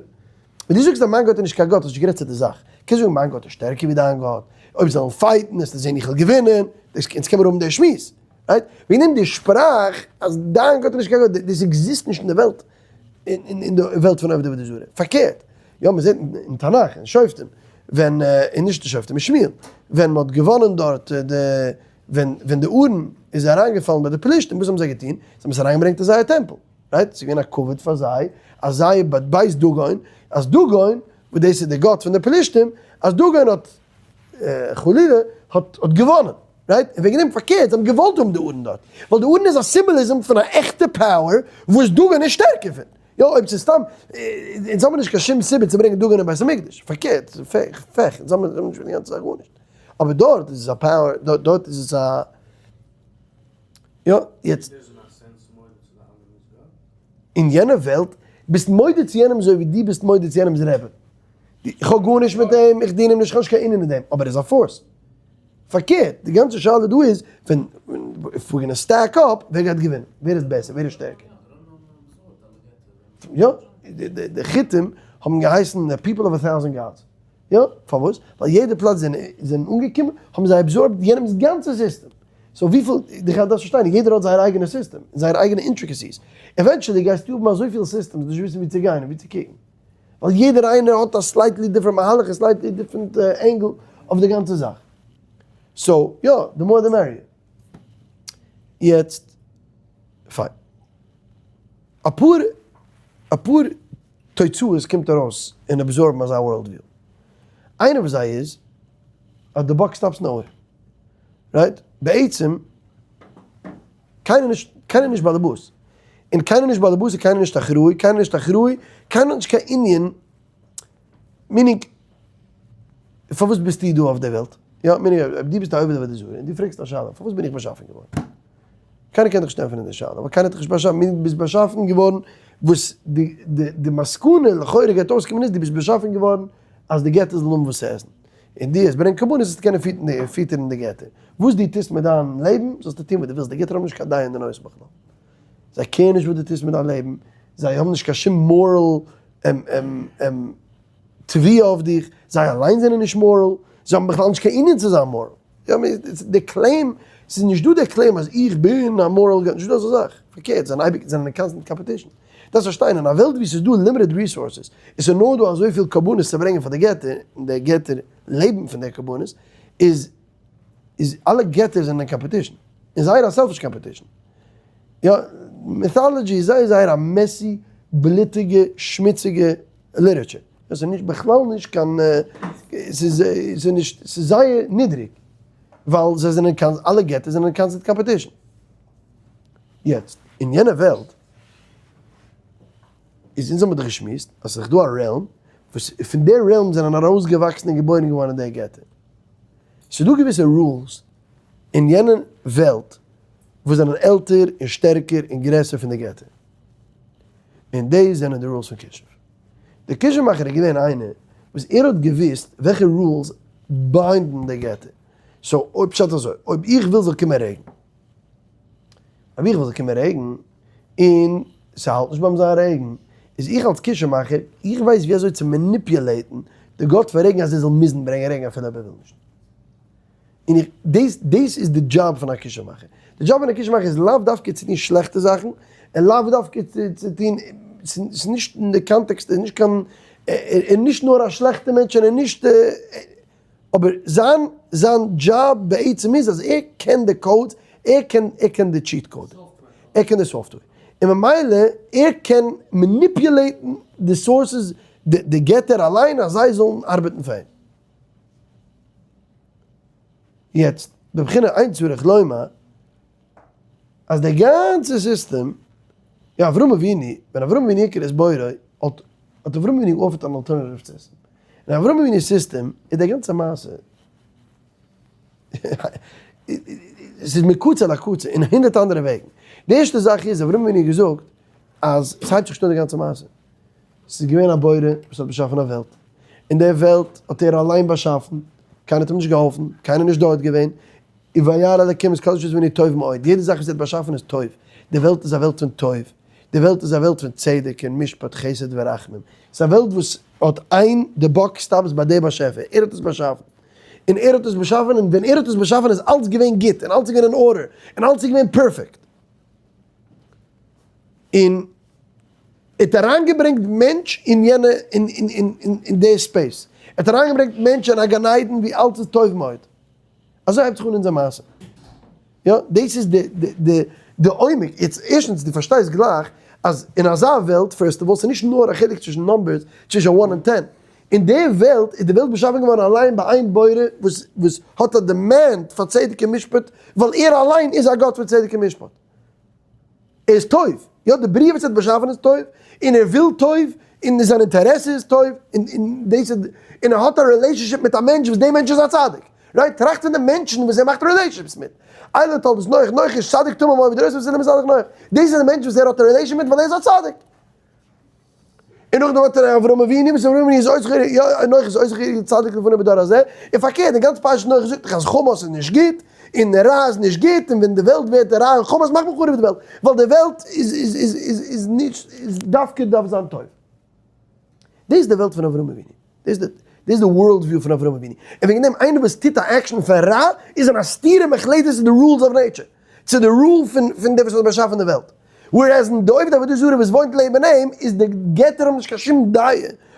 ווען דו זאגסט אז מיין גאט איז נישט קיין גאט האסט נישט גערעדט צו די זאך. קענסט זאגן מיין גאט איז שטערקער ווי דיין גאט, אויב זיי וועלן fight ן וועסטו זען איך וועל געווינען, דאס אונז קען מיר האבן די שמועס. right? וועגן דעם די שפראך אז דיין גאט איז נישט קיין גאט, דאס exist נישט אין די וועלט, אין די וועלט פון עובדי עבודה זרה. פארקערט, יא מען זעט אין תנך, אין שופטים, ווען, און נישט אין שופטים, אין שמואל, ווען מען האט געוואנען דארט די, ווען ווען די ארון איז אריינגעפאלן ביי די פלישתים, וואס האבן זיי געטון? זיי האבן עס אריינגעברענגט אין זייער טעמפל. right? ס'איז געווען א כבוד פאר זיי אז זייער בת בית דגון, אז דגון, וואס דאס איז דער גאט פון די פלישתים, אז דגון האט, חלילה, האט האט געוואנען. Right? און וועגן דעם פארקערט, זיי האבן געוואלט האבן די ארון דארט, ווייל די ארון איז א symbolism פון א עכטע power וואס דגון איז שטערקער פון. יא, אויב ס'איז סתם, אונז האבן נישט קיין שום סיבה צו ברענגען דגון אין בית המקדש, פארקערט, ס'איז פעך, פעך, אונז האבן נישט פון די גאנצע זאך גארנישט. אבער דארט איז עס א power, דארט איז עס א, יא, יעצט. אין יענע וועלט, ביסט מודה צו יענעם אזוי ווי דו ביסט מודה צו יענעמ'ס רבי. איך האב גארנישט מיט אים, איך דין אים נישט, איך האב נישט קיין ענין מיט דעם, אבער ער איז א force. פארקערט, די גאנצע שאלה דא איז, ווען if we're gonna stack up, ווער גייט געווינען? ווער איז בעסער? ווער איז שטערקער? יא, די חיתים האבן געהייסן the people of a thousand gods. יא, פארוואס? ווייל יעדע פלאץ זיי זענען אנגעקומען האבן זיי absorbed יענעמ'ס גאנצע סיסטעם. So וויפיל, דו דארפסט פארשטיין, יעדער האט זייער אייגענע סיסטעם, און זייער אייגענע intricacies. Eventually גייסטו האבן אזויפיל systems נישט וויסן וואו צו גיין און וואו צו קוקן. ווייל יעדער איינער האט א slightly different מהלך, א slightly different angle אויף די גאנצע זאך. So, יא, the more the merrier. יעצט, פיין. אפאר, אפאר תוצאות קומט ארויס אין absorb ן אזא world view. איינע פון זיי איז אז די buck stops nowhere. Right? בעצם קיינער נישט, קיינער נישט באלעבאס. און קיינער נישט באלעבאס און קיינער נישט אחראי, קיינער נישט אחראי, קיינער האט נישט קיין ענין, meaning, פארוואס ביסטו דא אויף דער וועלט? יא, meaning, אויב דו ביסט א עובד עבודה זרה און דו פרעגסט א שאלה, פארוואס בין איך באשאפן געווארן? קיינער קען דיך נישט ענטפערן די שאלה, ווייל קיינער האט דיך נישט באשאפן, meaning ביסט באשאפן געווארן וואס די די די מסקנא לכאורה גייט אויסקומען איז דו ביסט באשאפן געווארן אז די געטער זאלן האבן וואס צו עסן, און דו וועסט ברענגען קרבנות זאלסטו קענען פיטערן פיטערן די געטער, וואס דו טוסט מיט דיין לעבן זאלסטו טון וואס דו ווילסט, די געטער האבן נישט קיין דעה אין די נושא בכלל, זיי care ן נישט וואס דו טוסט מיט דיין לעבן, זיי האבן נישט קיין שום moral תביעה אויף דיך, זיי אליין זענען נישט moral, זיי האבן בכלל נישט קיין ענין צו זיין moral. יא, די claim, ס'איז נישט דא די claim אז איך בין א moral גאט, נישט דא אזא זאך, פארקערט, זיי זענען אייביג, זענען אין constant competition. דארפסט פארשטיין, אין א וועלט וואו ס'איז דא limited resources, און ס'איז נאר דא אזויפיל קרבנות צו ברענגען פאר די געטער, און די געטער לעבן פון די קרבנות, איז איז אלע געטער זענען אין competition, און זייער א selfish competition. יא, mythology איז זייער זייער א messy, בלוטיגע, שמוציגע literature. דאס איז נישט בכלל נישט קיין, ס'איז ס'איז נישט, ס'איז זייער נידריג, ווייל זיי זענען קאנ, אלע געטער זענען אין constant competition. יעצט, אין יענע וועלט, איז אונז האבן דאך געשמועסט אז ס'איז דאך דא א realm, וואס פון די realm זענען ארויסגעוואקסן און געבוירן געווארן די געטער. ס'איז דא געוויסע rules אין יענע וועלט וואס זענען עלטער און שטערקער און גרעסער פון די געטער. און דאס זענען די rules פון כישוף. דער כישוף מאכער איז געווען איינער וואס ער האט געוואוסט וועלכע rules bind ן די געטער. So אויב פשט אזוי, אויב איך וויל זאל קומען רעגן, אויב איך וויל זאל קומען רעגן, און ס'האלט נישט ביים זיין רעגן, איז איך אלס כישוף מאכער, איך ווייס ווי אזוי צו manipulate ן די גאט פון רעגן אז ער זאל מוזן ברענגען רעגן אפילו אויב ער וויל נישט. און איך, דאס, דאס איז די דזשאב פון א כישוף מאכער. די דזשאב פון א כישוף מאכער איז לאו דווקא צו טון שלעכטע זאכן, און לאו דווקא צו צו טון, ס'איז נישט אין די context, ער איז נישט קיין, ער איז נישט נאר א שלעכטע מענטש און ער איז נישט, אבער זיין, זיין דזשאב בעצם איז אז ער קען די codes, ער קען, ער קען די cheat code, ער קען די software, און ממילא ער קען manipulate ן די sources, די געטער אליין אז זיי זאלן ארבעטן פאר אים. יעצט, בבחינה אין צריך לומר, אז די גאנצע סיסטעם, יא אברהם אבינו, ווען אברהם אבינו הכיר את בוראו, האט האט אברהם אבינו גע offer ט אן alternative system. אין אברהם אבינו'ס סיסטעם איז די גאנצע מעשה, ס'איז מקצה לקצה אין הונדערט אנדערע וועגן. די ערשטע זאך איז, אברהם אבינו האט געזאגט אז ס'הייבט זיך נישט אן די גאנצע מעשה. ס'איז געווען א בורא וואס האט באשאפן א וועלט, און די וועלט האט ער אליין באשאפן, קיינער האט אים נישט געהאלפן, קיינער איז נישט דארט געווען, וירא אלקים את כל אשר עשה והנה טוב מאוד, יעדע זאך וואס ער האט באשאפן איז טוב, די וועלט איז א וועלט פון טוב, די וועלט איז א וועלט פון צדק און משפט חסד ורחמים, ס'איז א וועלט וואס האט איין די buck stops ביי די באשעפער, ער האט עס באשאפן, און ער האט עס באשאפן, און ווען ער האט עס באשאפן איז אלץ געווען גוט, און אלץ איז געווען אין order, און אלץ איז געווען perfect. און ער האט אריינגעברענגט מענטש אין יענע אין די space, ער האט אריינגעברענגט מענטש אין א גן עדן ווי אלץ איז טוב מאוד. אזוי הייבט זיך אן אונזער מעשה. יא, דאס איז די די די עומק. יעצט ערשטנס דו פארשטייסט גלייך אז אין אזא וועלט, first of all, ס'איז נישט נאר א חילוק צווישן numbers, צווישן one און ten. אין די וועלט איז די וועלט באשאפן געווארן אליין ביי איין בורא וואס וואס האט א demand פאר צדק און משפט ווייל ער אליין איז א גאט פון צדק און משפט. ער איז טוב, יא די בריאה וואס ער האט באשאפן איז טוב, און ער וויל טוב, און זיין אינטערעסע איז טוב, און און דאס איז, און ער האט א relationship מיט א מענטש וואס דער מענטש איז א צדיק, right? טראכט פון די מענטשן וואס ער מאכט relationships מיט, אלה תולדות נח, נח איש צדיק תמים היה בדורותיו וואס איז צדיק נח, דאס איז די מענטש וואס ער האט א relation מיט ווייל ער איז א צדיק. און נאכדעם האט ער אברהם אבינו וואס אברהם אבינו איז אויך יא נח איז אויך צדיק לפניו בדור הזה, און פארקערט די גאנצע פרשת נח זאגט דאך אז חמס איז נישט גוט, און רע איז נישט גוט, און ווען די וועלט ווערט רע און חמס מאכט מען חרוב די וועלט, ווייל די וועלט איז איז איז איז איז נישט איז דווקא דארף זיין טוב. דאס איז די וועלט פון אברהם אבינו. דאס איז די דאס איז די world view פון אברהם אבינו. און וועגן דעם איינער וואס טוט א action פון רע איז אין א סתירה מוחלטת צו די rules of nature. צו די rule פון פון דער וואס האט באשאפן די וועלט. whereas אין די עובדי עבודה זרה וואס וואוינט לעבן אים איז די געטער האבן נישט קיין שום דעה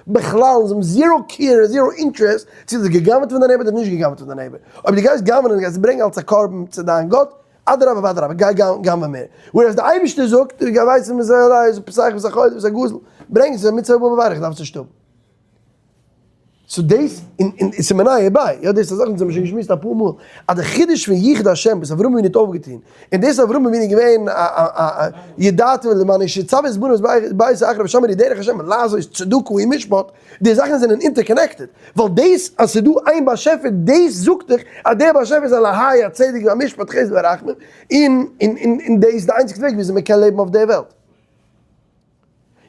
בכלל זיי האבן zero care און zero interest צו דו האסט גע'גנב'ט פון די neighbor אדער נישט גע'גנב'ט פון די neighbor. אויב דו גייסט גנב'נען און גייסט ברענגען אלס א קרבן צו דיין גאט, אדרבה ואדרבה גיי גנב'ע מער. whereas די אייבערשטער זאגט, גיי ווייס וואס איז פסח וואס איז א חודש וואס איז א גזל, ברענג עס איז א מצוה הבאה בברך דארפסט נישט האבן. so דאס, און און ס'איז מנין ביי, יא דאס איז א זאך וואס האבן שוין געשמועסט אפאר מאל, אז די חידוש פון יחוד השם וואס אברהם אבינו האט אויפגעטון, און דאס איז אברהם אבינו געווען א א א ידעתו למען איש יצוה את בנו בית אחריו ושמרו דרך השם לעשות צדקה ומשפט, די זאכן זענען interconnected, ווייל דאס אז ס'איז דא איין באשעפער דאס זאגט דיך אז דער באשעפער איז אלהי הצדק והמשפט חסד ורחמים, און און און דאס איז די איינציגסטע וועג וויאזוי מ'קען לעבן אויף דער וועלט.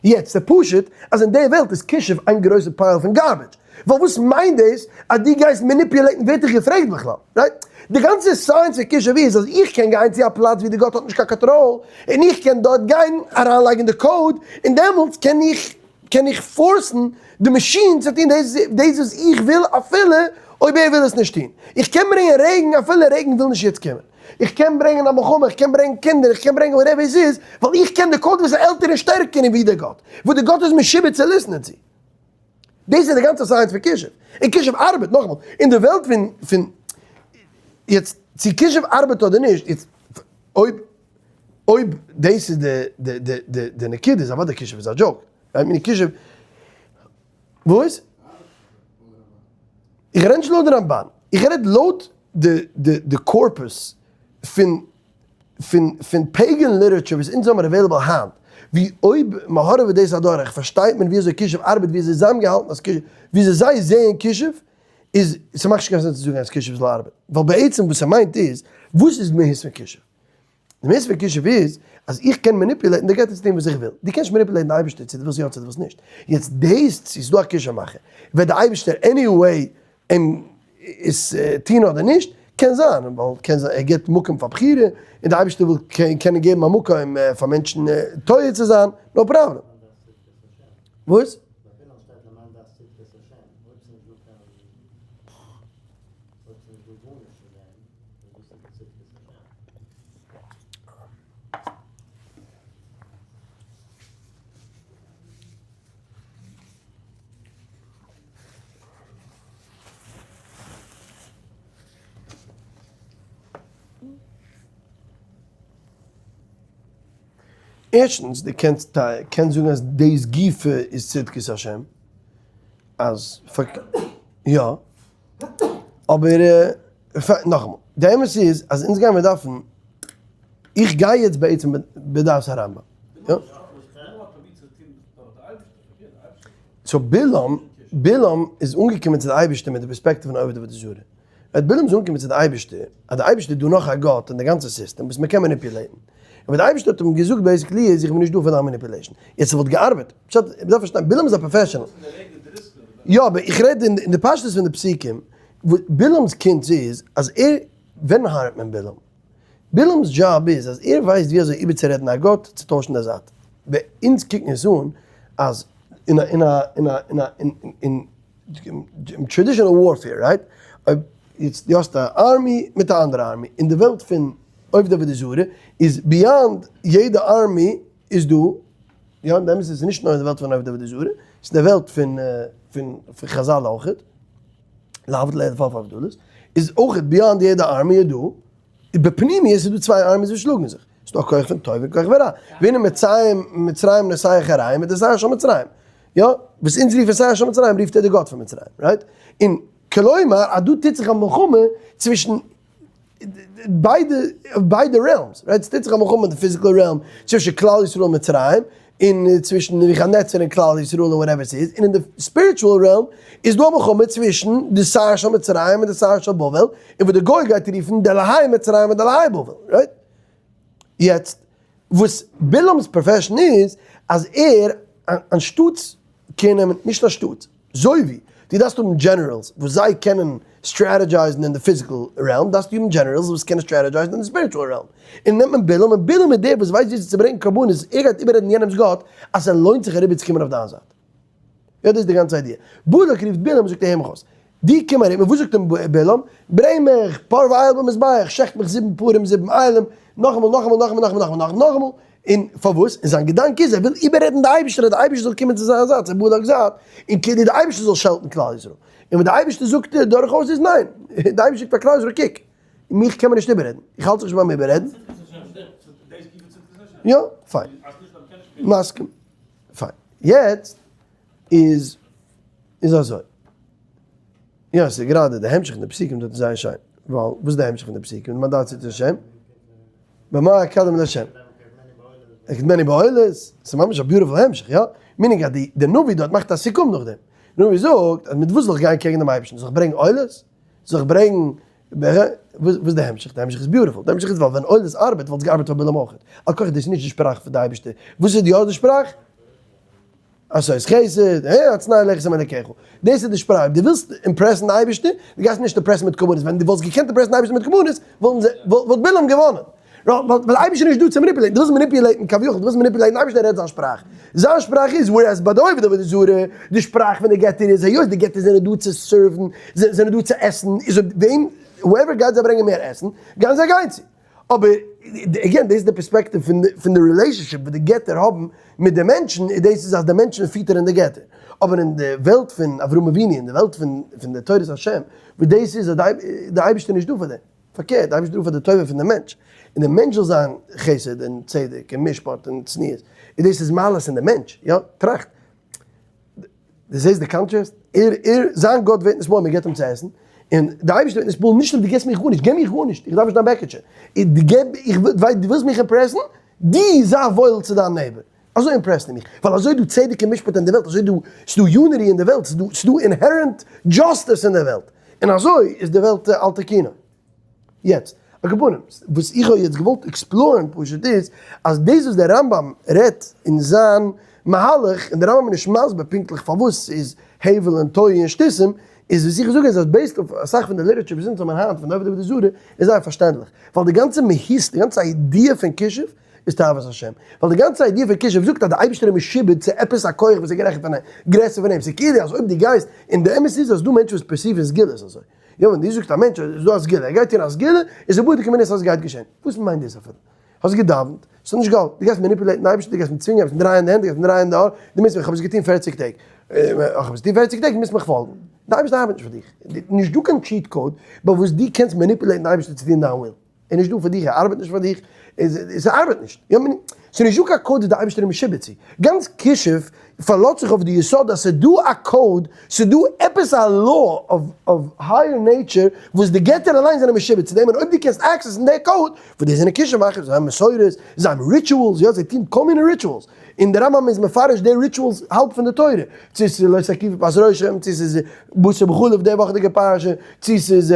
יעצט ס'איז פשוט אז אין די וועלט איז כישוף איין גרויסע pile פון garbage, ווייל וואס מיינט דאס אז דו גייסט manipulate ן ווערט דיך געפרעגט בכלל, right? די גאנצע science פון כישוף איז אז איך קען גיין צו א פלאץ ווי די גאט האט נישט קיין קאנטראל און איך קען דארט גיין אריינלייגן די code און דעמאלטס קען איך קען איך force ן די מאשין צו טון דאס דאס וואס איך וויל אפילו אויב ער וויל עס נישט טון. איך קען ברענגען רעגן אפילו רעגן וויל נישט יעצט קומען. איך קען ברענגען א מלחמה, איך קען ברענגען קינדער, איך קען ברענגען whatever עס איז, ווייל איך קען די code וואס איז עלטער און שטערקער און ווי דער גאט, וואס דער גאט איז משועבד צו listen ען צו. דאס איז די גאנצע science פון כישוף. און כישוף ארבעט, נאכאמאל, אין די וועלט פון פון יעצט צו כישוף ארבעט אדער נישט, יעצט אויב אויב דאס איז די די די די די נקודה איז אוודאי כישוף איז א joke. I mean כישוף וואס? איך רעד נישט לויט די רמבן, איך רעד לויט די די די corpus פון פון פון pagan literature וואס אונז האבן available היינט, ווי אויב מ'הארעוועט דאס אדורך פארשטייט מען ווי אזוי כישוף ארבעט, ווי אזוי זיי האבן געהאלטן אז כישוף, ווי אזוי זיי זעען כישוף, איז ס'מאכט נישט קיין sense צו זאגן אז כישוף זאל ארבעטן, ווייל בעצם וואס ס'מיינט איז, וואס איז מהות פון כישוף? די מהות פון כישוף איז אז איך קען manipulate ן די געטער צו טון וואס איך וויל, דו קענסט manipulate ן די אייבערשטער צו דו ווילסט יא צו דו ווילסט נישט, יעצט דאס צו ס'איז דא א כישוף מאכער, וועט די אייבערשטער anyway אים עס טון אדער נישט, קען זיין, ווייל קען זיין ער גיבט מקום פאר בחירה, און די אייבערשטער וויל קענען געבן א מקום פאר מענטשן טועה צו זיין, no problem. וואס? ערשטנס, דו קענסט קענסט זאגן אז דאס גופא איז צדקות השם, אז יא, אבער נאכאמאל, די אמת איז אז אונז גיימיר דארפן, איך גיי יעצט בעצם בדעת הרמב ם, יא? so בלעם, בלעם איז אנגעקומען צו די אייבערשטער מיט די פערספעקטיוו פון עובד עבודה זרה. ווען בלעם איז אנגעקומען צו די אייבערשטער, אז די אייבערשטער איז דא נאך א גאט אין די גאנצע סיסטעם וואס מען קען manipulate ן. און וואס די אייבערשטער האט אים געזאגט basically איז איך בין נישט דא פאר דיין manipulation. יעצט ס'וואלט געארבעט. פשט, מען דארף פארשטיין, בלעם איז א professional. יא, אבער איך רעד אין די פשטות פון די פסוקים, בלעם'ס קונץ איז אז ער, ווען hire ט מען בלעם? בלעם'ס דזשאב איז אז ער ווייסט ווי אזוי איבערצורעדן א גאט צו טוישן די זייט. ווען אונז קוקן עס אן אז אין א אין א אין א אין א אין אין traditional warfare right, אויב יעצט דו האסט א army מיט א אנדערע army, אין די וועלט פון עובדי עבודה זרה איז beyond יעדע army איז דא, יא די אמת איז עס איז נישט נאר אין די וועלט פון עובדי עבודה זרה, עס איז אין די וועלט פון פון חזל אויכעט. להבדיל אלף אלפי הבדלות, איז אויך beyond יעדע army איז דא, בפנימיות איז דא צוויי armies וואס שלאגן זיך, ס'איז דא א כח פון טוב און כח פון רע, והנה מצרים מצרים נוסע אחריהם מיט די זיין של מצרים, יא? וואס אונז רופן שר של מצרים רופט ער די גאט פון מצרים, right? און כלומר אז דא טוט זיך א מלחמה צווישן ביידע ביידע realms, right? ס'טוט זיך א מלחמה אין די physical realm צווישן כלל ישראל און מצרים, און צווישן נבוכדנצר און כלל ישראל און whatever ס'איז, און אין די spiritual realm איז דא א מלחמה צווישן די שר של מצרים און די שר של בבל, און וואס די גוי גייט רופן די אלהי מצרים און די אלהי בבל, right? יעצט וואס בלעם'ס profession איז אז ער אנשטאטס קער נעמען, נישט אנשטאטס, זוי ווי דו דארפסט האבן generals וואס זיי קענען strategize ן אין די physical realm, דארפסטו האבן generals וואס קענען strategize ן אין די spiritual realm. און נעמט מען בלעם, און בלעם איז דער וואס ווייסט וויאזוי צו ברענגען קרבנות, ער גייט איבעררעדן יענעמ'ס גאט אז ס'לוינט זיך אריבערצוקומען אויף דיין זייט. יא דאס איז די גאנצע idea. בלק רופט בלעם און זאגט הער מיך אויס. דו קום ארום, און וואס זאגט אים בלעם? ברענג מיך פר ואיל במזבח, שעכט מיך זיבן פרים זיבן אילים, נאכאמאל נאכאמאל נאכאמאל נאכאמאל נאכאמאל נאכאמאל נאכאמאל, און פארוואס? און זיין געדאנק איז ער וויל איבעררעדן די אייבערשטער אז די אייבערשטער זאל קומען צו זיין זייט, צו בלק'ס זייט, און כדי די אייבערשטער זאל שעלטן כלל ישראל. און וואס די אייבערשטער זאגט דורכאויס איז ניין, די אייבערשטער זאגט פאר כלל ישראל קוק, מיך קען מען נישט איבעררעדן, איך האלט זיך נישט ביים איבעררעדן. יא, פיין. מסכים. פיין. יעצט איז איז אזוי. יא, ס'איז גראדע די המשך פון די פסוקים דארט איז זייער שיין. ווייל וואס איז די המשך פון די פסוקים? מה דארט צו השם? במה אקדם להשם? אקדמנו בעולות. ס'איז ממש א beautiful המשך, יא? meaning אז די די נביא דארט מאכט א סיכום נאכדעם. די נביא זאגט אז מיט וואס זאל איך גיין קעגן דעם אייבערשטן? זאל איך ברענגען עולות? זאל איך ברענגן וואס איז די המשך? די המשך איז beautiful. די המשך איז ווייל ווען עולות ארבעט וואלט עס געארבעט פאר בלעם אויך. על כרחך דאס איז נישט די שפראך פון די אייבערשטער. וואס איז יא די שפראך? עשות חסד, הצנע לכת עם אלקיך. דאס איז די שפראך. אויב דו ווילסט impress ן די אייבערשטער, דו גייסט נישט impress ן מיט קרבנות. ווען דו וואלסט געקענט impress ן די אייבערשטער מיט קרבנות, וואלטן זיי, וואלט בלעם געוואנען. ווייל די אייבערשטער איז נישט דא צו manipulate ן. דו ווילסט manipulate ן כביכול, דו ווילסט manipulate ן אייבערשטער, ער רעדט זיין שפראך. זיין שפראך איז, whereas ביי די עובדי עבודה זרה, די שפראך פון די געטער איז, היות די געטער זענען דא צו serve ן, זענען דא צו עסן, איז אויב וועם, whoever גייט זיי ברענגען מער עסן, גייען זיי גיין צו. אבער again דאס איז די פערספעקטיוו פון פון די relationship וואס די געטער האבן מיט די מענטשן, און דאס איז אז די מענטשן פיטערן די געטער. אבער אין די וועלט פון אברהם אבינו, אין די וועלט פון פון די תורת השם, וואס דאס איז אז די אייבערשטער איז נישט דא פאר דעם. פארקערט, די אייבערשטער איז דא פאר די טובה פון די מענטש, און די מענטש זאל זיין חסד און צדק און משפט און צניעות, און דאס איז מעלות אין די מענטש, יא, טראכט. דו זעסט די contrast? ער, ער, זיין גאט ווערט נתפעל מען געבט אים צו עסן, און די אייבערשטער ווערט נתפעל נישט אויב דו געבסט מיך גארנישט, געב מיך גארנישט, איך דארף נישט דיין בעקעטשע, דו געב, איך וויל, ווייל דו ווילסט מיך impress ן, דו זיי וואויל צו דיין neighbor, אזוי impress סטו מיך, ווייל אזוי איז דא צדק און משפט אין די וועלט, אזוי איז דא, ס'איז דא unity אין די וועלט, ס'איז דא, ס'איז דא inherent justice אין די וועלט, און אזוי איז די וועלט על תיקונה. יעצט, על כל פנים, וואס איך האב יעצט געוואלט explore ן פשוט איז, אז דאס וואס דער רמב ם רעדט אין זיין מהלך, און דער רמב ם איז נישט מסביר פונקטליך פארוואס ס'איז הבל און תוהו און שטותים, איז וואס איך זאג איז אז based אויף אסאך פון די literature וואס אונז האבן היינט פון די עובדי עבודה זרה, איז זייער פארשטענדליך, ווייל די גאנצע מהות, די גאנצע idea פון כישוף, איז תאוות השם. ווייל די גאנצע idea פון כישוף זאגט אז די אייבערשטער איז משועבד צו עפעס א כח וואס איז גערעכנט פון אים, גרעסער פון אים, ס'איז כאילו אז אויב דו גייסט, און די אמת איז אז ס'דא מענטשן וואס perceive ן סגולות אזוי. יא ווען דו זאגסט א מענטש אז עס איז דא א סגולה, ער גייט טון א סגולה, איז ער בודק אם איז אז עס גייט געשען. וואס מיינט דאס אפילו? האסט געדאווענט, עס האט נישט געהאלפן, דו גייסט manipulate ן די אייבערשטער, דו גייסט אים צווינגען, גייסט אים דרייען די הענט, גייסט אים דרייען די האר, דו מוזט מיך, איך האב עס געטון פערציג טעג, איך האב עס געטון פערציג טעג, דו מוזט מיך פאלגן. די אייבערשטער ארבעט נישט פאר דיך, נישט דא קיין cheat code ביי וואס דו קענסט manipulate ן די אייבערשטער צו טון דיין וויל. איז נישט דא פאר דיך, ער ארבעט נישט פאר דיך, עס ארבעט נישט, יא מען, ס'איז נישט דא קיין קאוד וואס די אייבערשטער איז משועבד צו, גאנץ כישוף פארלאזט זיך אויף די יסוד אז ס'איז דא א קאוד, ס'איז דא עפעס א law of higher nature וואס די געטער אליין זענען משועבד צו דעם, און אויב דו קענסט access ן די קאוד, וואס די זענען כישוף מאכער, זיי האבן מסורות, זיי האבן rituals, יא זיי טוהן כל מיני rituals, און די רמב ם איז מפרש די rituals האלב פון די תורה, צו ס'איז לא תקיפו פאת ראשכם, צו ס'איז בשר בחלב די וואכעדיגע פרשה, צו ס'איז.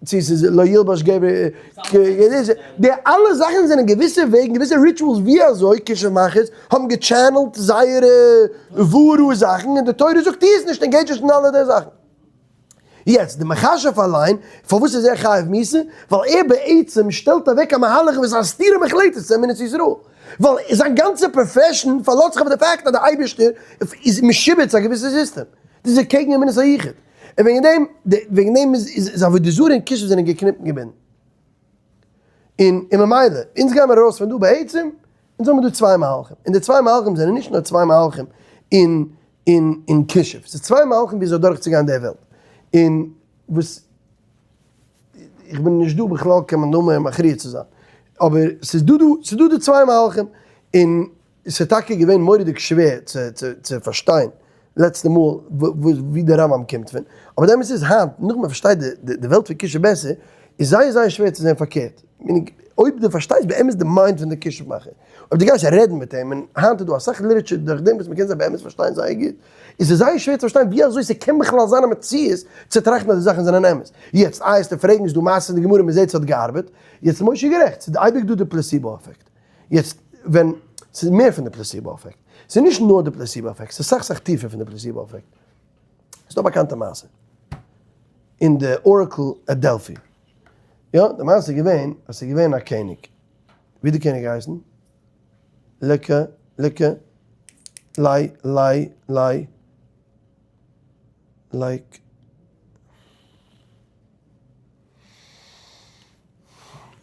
צו ס'איז לא ילבש גבר די אלע זאכן זענען געוויסע וועגן געוויסע rituals ווי אזוי כישוף מאכערס האבן גע channel ט זייערע וואורו זאכן און די תורה זאגט טו עס נישט engage נישט אין אלע די זאכן. יעצט די מכשף אליין פארוואס איז ער חייב מיתה? ווייל ער בעצם שטעלט אוועק א מהלך וואס איז א סתירה מוחלטת צו אמונת ישראל ווייל זיין גאנצע profession פארלאזט זיך אויף די פאקט אז די אייבערשטער איז משועבד צו א געוויסע סיסטעם דאס איז קעגן אמונת היחוד. און וועגן דעם, וועגן דעם איז איז עבודה זרה און כישוף זענען געקניפט און געבינדן. און און ממילא, אונז גיימער ארויס פון דא בעצם, אונז האבן דא צוויי מהלכים, און די צוויי מהלכים זענען נישט נאר צוויי מהלכים אין אין אין כישוף, ס'איז צוויי מהלכים ווי אזוי דורכצוגיין די וועלט. און וואס איך בין נישט דא בכלל קיין מאן דאמר מכריע צו זיין, אבער ס'איז דא דא, ס'איז דא די צוויי מהלכים, און ס'איז טאקע געווען מורא'דיג שווער צו צו צו פארשטיין. לעצטע מאל ווי די רמב ם קומט פון, אבער די אמת איז היינט נאך מען פארשטייט די וועלט פון כישוף בעסער, איז זייער זייער שווער צו זען פארקערט, meaning אויב דו פארשטייסט באמת די mind פון די כישוף מאכער, אויב דו גייסט רעדן מיט אים, און היינט איז דא אסאך literature דורך דעם וואס מען קען זיי באמת פארשטיין זייער גוט, איז עס זייער שווער צו פארשטיין ווי אזוי ס'קען בכלל זיין א מציאות צו טראכטן אז די זאכן זענען אמת. יעצט איי וועסטו פרעגן איז דא מעשה אין די גמרא מ'זעט ס'האט געארבעט, יעצט איז משה גערעכט, ס'איז אייביג דא די placebo effect. יעצט ווען, ס'איז מער פון די placebo effect. ס'איז נישט נאר די placebo effect, ס'איז סאך סאך טיפער פון די placebo effect. ס'איז דא א באקאנטע מעשה אין די oracle at Delphi. יא, די מעשה איז געווען אז ס'איז געווען א קעניג. ווי האט די קעניג געהייסן? ליקע, ליקע, ליי, ליי, ליי, like.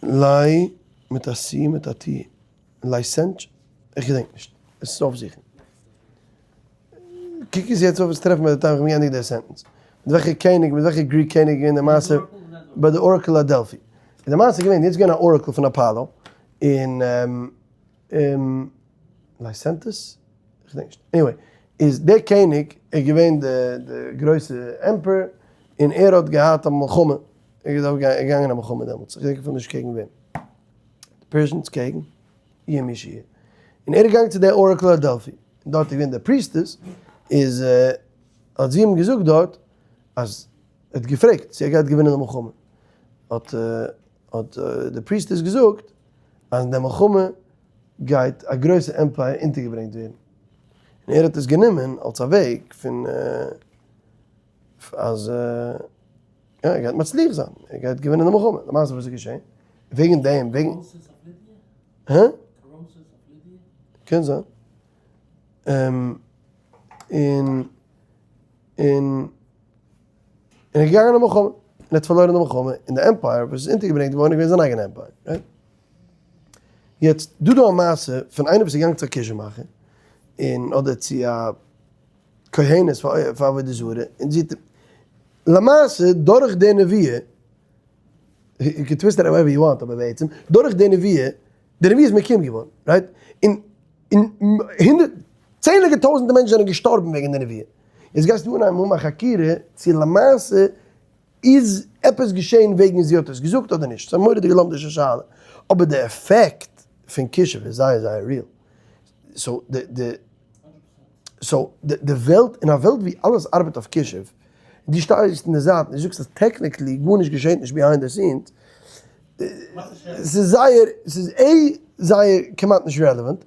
ליי מיט א C מיט א T, לייסענטש? איך געדענק נישט, עס איז אויפזוכן. קוק עס יעצט אויף עס טרעפן ביי די time איך בין געענדיגט די sentence. מיט וועלכע קעניג, מיט וועלכע Greek קעניג איז געווען די מעשה ביי די oracle at Delphi. איז די מעשה געווען, יעצט איז געווען א oracle פון אפאלא אין לייסענטעס? איך געדענק נישט. anyway, איז דער קעניג איז געווען די גרויסע emperor און ער האט געהאט א מלחמה, ער איז געגאנגען א מלחמה דעמאלטס, איך געדענק אפילו נישט קעגן וועם, די Persians קעגן יהיה מי שיהיה, און ער איז געגאנגען צו די oracle at Delphi, און דארט איז געווען די priestess, איז האט זי אים געזאגט דארט אז ער האט געפרעגט צו ער גייט געווינען די מלחמה, האט האט די priestess געזאגט אז אין די מלחמה גייט א גרויסע empire אונטערגעברענגט ווערן, און ער האט עס גענומען אלס א וועג פון אז יא ער גייט מצליח זיין, ער גייט געווינען די מלחמה, למעשה וואס איז געשען? וועגן דעם, וועגן. הא? קען זיין. און און און ער איז געגאנגען אין מלחמה, און ער האט פארלוירן די מלחמה, און די empire וואס איז אונטערגעברענגט געווארן איז געווען זיין אייגענע empire, right? יעצט דא דא א מעשה פון איינער וואס איז געגאנגען צו א כישוף מאכער, און אדער צו א כהנת פאר עבודה זרה, און זי האט למעשה דורך די נביאה, you can twist it however you want, אבער בעצם דורך די נביאה, די נביאה איז מקוים געווארן, right? און און הונדערט, צענדליגע טויזענטער מענטשן זענען געשטארבן וועגן די נביאה. יעצט גייסטו אנהייבן האבן א חקירה צו למעשה איז עפעס געשען וועגן זי האט עס געזאגט אדער נישט. ס'איז א מורא'דיגע לומדישע שאלה. אבער די עפעקט פון כישוף איז זייער זייער real. so די די so די וועלט, אין א וועלט ווי אלעס ארבעט אויף כישוף, דו שטייסט אין די זייט און דו זאגסט אז technically גארנישט געשעט נישט behind the scenes, ס'איז זייער, ס'איז A זייער כמעט נישט relevant,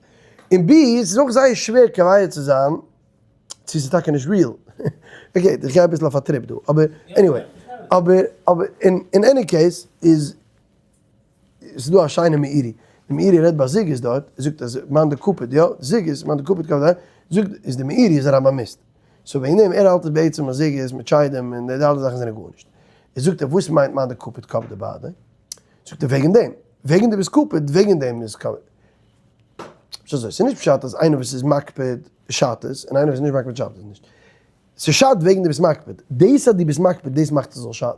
און B ס'איז אויך זייער שווער קובע צו זיין צו ס'איז טאקע נישט real. okay, איך גיי אביסל אויף א trip דא, אבער anyway, אבער אבער אין any case איז ס'איז דא א שיינע מאירי, די מאירי רעדט ביי זוגות דארט, ער זאגט אז מאן דקפיד יא, זוגות, מאן דקפיד קפיד זאגט איז די מאירי איז א רמבמיסט, so וועגן דעם ער האלט עס בעצם אז זוגות מיט שדים און די אלע זאכן זענען גארנישט. ער זאגט ער וואס מיינט מאן דקפיד קפיד בהדיה? זאגט ער וועגן דעם, וועגן דו ביסט קפיד וועגן דעם איז קפיד. נישט אזוי, ס'איז נישט פשט אז איינער וואס איז מקפיד שאדט עס און איינער וואס איז נישט מקפיד שאדט עס נישט. ס'שאדט וועגן דו ביסט מקפיד. דאס אז דו ביסט מקפיד דאס מאכט עס זאל שאדן.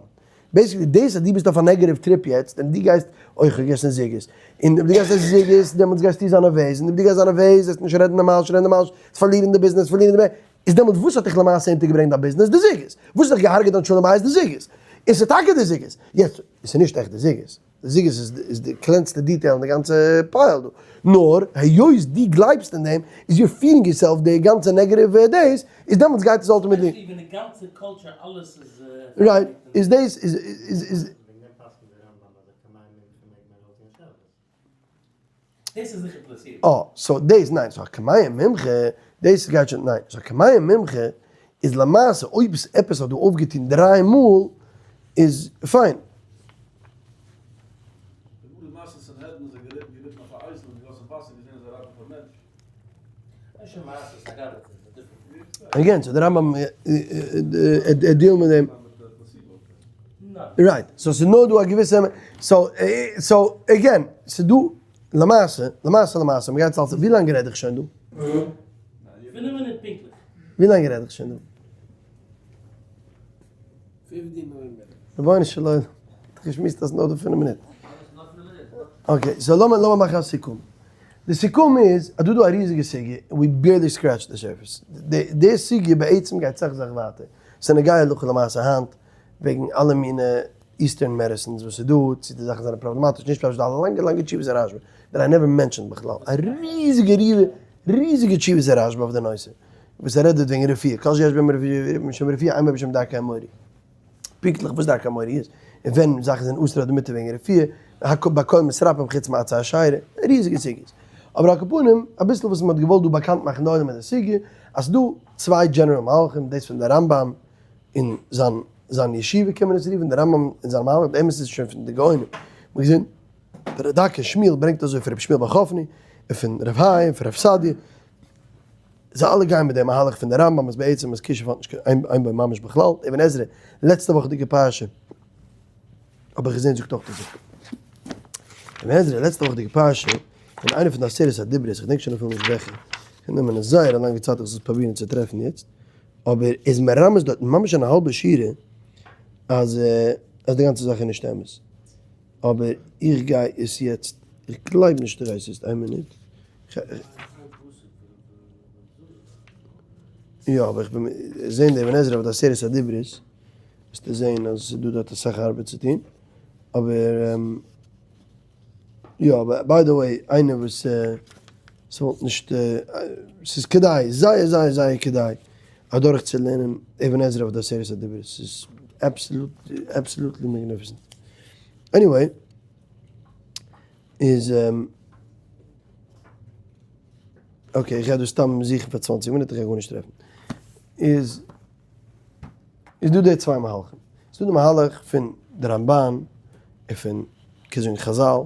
basically דאס אז דו ביסט אויף א negative trip יעצט און דו גייסט, אוי כ'האב געגעסן זוגות. און אויב דו גייסט עסן זוגות דעמאלטס גייסטו זיין נערוועז און אויב דו גייסט זיין נערוועז וועסטו נישט רעדן נארמאל, נישט רעדן נארמאל, וועסט פארלירן די ביזנעס, פארלירן די. איז דעמאלטס וואס האט דיך למעשה אונטערגעברענגט דיין ביזנעס? די זוגות. וואס האט דיך געהארגעט דיין שלום בית? די זוגות. און ס'איז טאקע די זוגות. יעצט, עס איז נישט עכט די זוגות. די זוגות איז די קלענסטע detail אין די גאנצע pile דא. נאר היות דו גלייבסט אין דעם, איז you're feeding yourself די גאנצע negative דאס, איז דעמאלטס גייט עס ultimately. Actually ווען די גאנצע culture אלעס איז. right, איז דאס איז איז. וועגן דעם פסק'נט דער רמב ם אז א קמיע מומחה מעג מען ארויסגיין שבת. דאס איז זיכער פלאסירט. אה, so דאס ניין, so א קמיע מומחה, דאס גייט שוין, ניין, so א קמיע מומחה איז למעשה אויב עס עפעס האט דא אויפגעטון דריי מאל איז פיין. די גמרא מס' סנהדרין איז ער געריטן געריטן אויף א אייזל און געגאסן וואסער געזען אז ער רייט אויף א מענטש. again, so די רמב ם ער deal מיט דעם. right, so ס'איז נאר דא א געוויסע, so so again, ס'איז דא למעשה, למעשה למעשה, מ'גייט אלס, ווי לאנג רעד איך שוין דא? פינף מינוט פונקטליך. ווי לאנג רעד איך שוין דא? רבונו של עולם, האט געשמועסט אז נאר די פינף מינוט. okay, so לאמיר לאמיר מאכן א סיכום. די סיכום איז אז דא דא א ריזיגע סוגיא און we barely scratch the surface. די סוגיא בעצם גייט סאך סאך ווייטער. ס'איז נוגע הלכה למעשה היינט וועגן אלע מיני eastern medicines וואס איז דא, צו די זאכן זענען פראבלעמאטיש, נישט פשוט, אלע לאנגע לאנגע תשובות אין רשבא that I never mentioned בכלל, א ריזיגע ריזיגע תשובות אין רשבא אויף די נושא, וואס ער רעדט דארט וועגן רפואה, כל שיש בהם משום רפואה אין בהם משום דרכי המורי. פונקטליך וואס דרכי המורי איז, און ווען זאכן זענען אסור אדער מותר וועגן רפואה, בכל מתרפאים חוץ מעצי אשרה, ריזיגע סוגיות. אבער על כל פנים, אביסל וואס מען האט געוואלט דא באקאנט מאכן די עולם מיט די סוגיא, אז ס'דא צוויי general מהלכים, דאס פון די רמב"ם און זיין זיין ישיבה קען מען עס רופן, די רמב"ם און זיין מהלך, די אמת איז שוין פון די גאונים, מ'האט געזען די רד"ק אין שמואל ברענגט אזוי פון רבי שמואל בר חפני, און פון רב האי און פון רב סעדיה, זיי אלע גייען מיט די מהלך פון די רמב"ם אז בעצם אז כישוף האט נישט קיין אין בו ממש בכלל, אבן עזרא, לעצטע וואכעדיגע פרשה האב איך געזען זאגט אויך אזוי. אבן עזרא, לעצטע וואכעדיגע פרשה, אין איינע פון די עשרת הדיברות, איך געדענק שוין אפילו נישט וועלכע, קען נעמען זייער א לאנגע צייט איך זאל עס פרובירן צו טרעפן יעצט, אבער איז מרמז דארט ממש אין א האלבע שורה אז אז די גאנצע זאך איז נישט אמת. אבער איך גיי עס יעצט, איך גלייב נישט איך ווייס יעצט, איין מינוט. יא אבער איך בין זעהן די אבן עזרא אויף די עשרת הדיברות וועסטו זעהן אז ס'איז דא דארט אסאך ארבעט צו טון, אבער יא אבער by the way איינער וואס ס'וואלט נישט ס'איז כדאי זייער זייער זייער כדאי אדורך צו לערנען אבן עזרא אויף די עשרת הדיברות ס'איז absolutely magnificent anyway איז okay איך גיי דא סתם זוכן פאר 20 מינוט איך גיי גארנישט טרעפן איז איז דא די צוויי מהלכים ס'דא די מהלך פון די רמב"ן און פון כזאגן חז"ל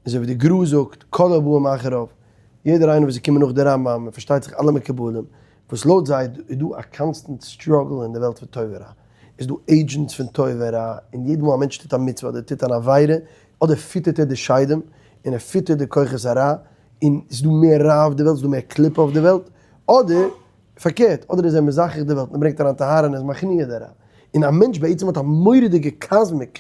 אזוי ווי די גר"א זאגט כל הבאים אחריו יעדער איינער וואס איז געקומען נאך די רמב"ם און פארשטייט זיך אלע מקובלים וואס לויט זיי איז דא א constant struggle אין די וועלט פון טוב ורע איז דא agents פון טוב ורע און יעדע מאל א מענטש טוט א מצוה אדער טוט אן עבירה אדער פיטערט ער די שדים און ער פיטערט די כוחות הרע און ס'איז דא מער רע אויף די וועלט, ס'איז דא מער קליפה אויף די וועלט, אדער פארקערט, אדער איז ער מזכך די וועלט און ברענגט אריין טהרה און איז מכניע די רע. און א מענטש בעצם האט א מורא'דיגע cosmic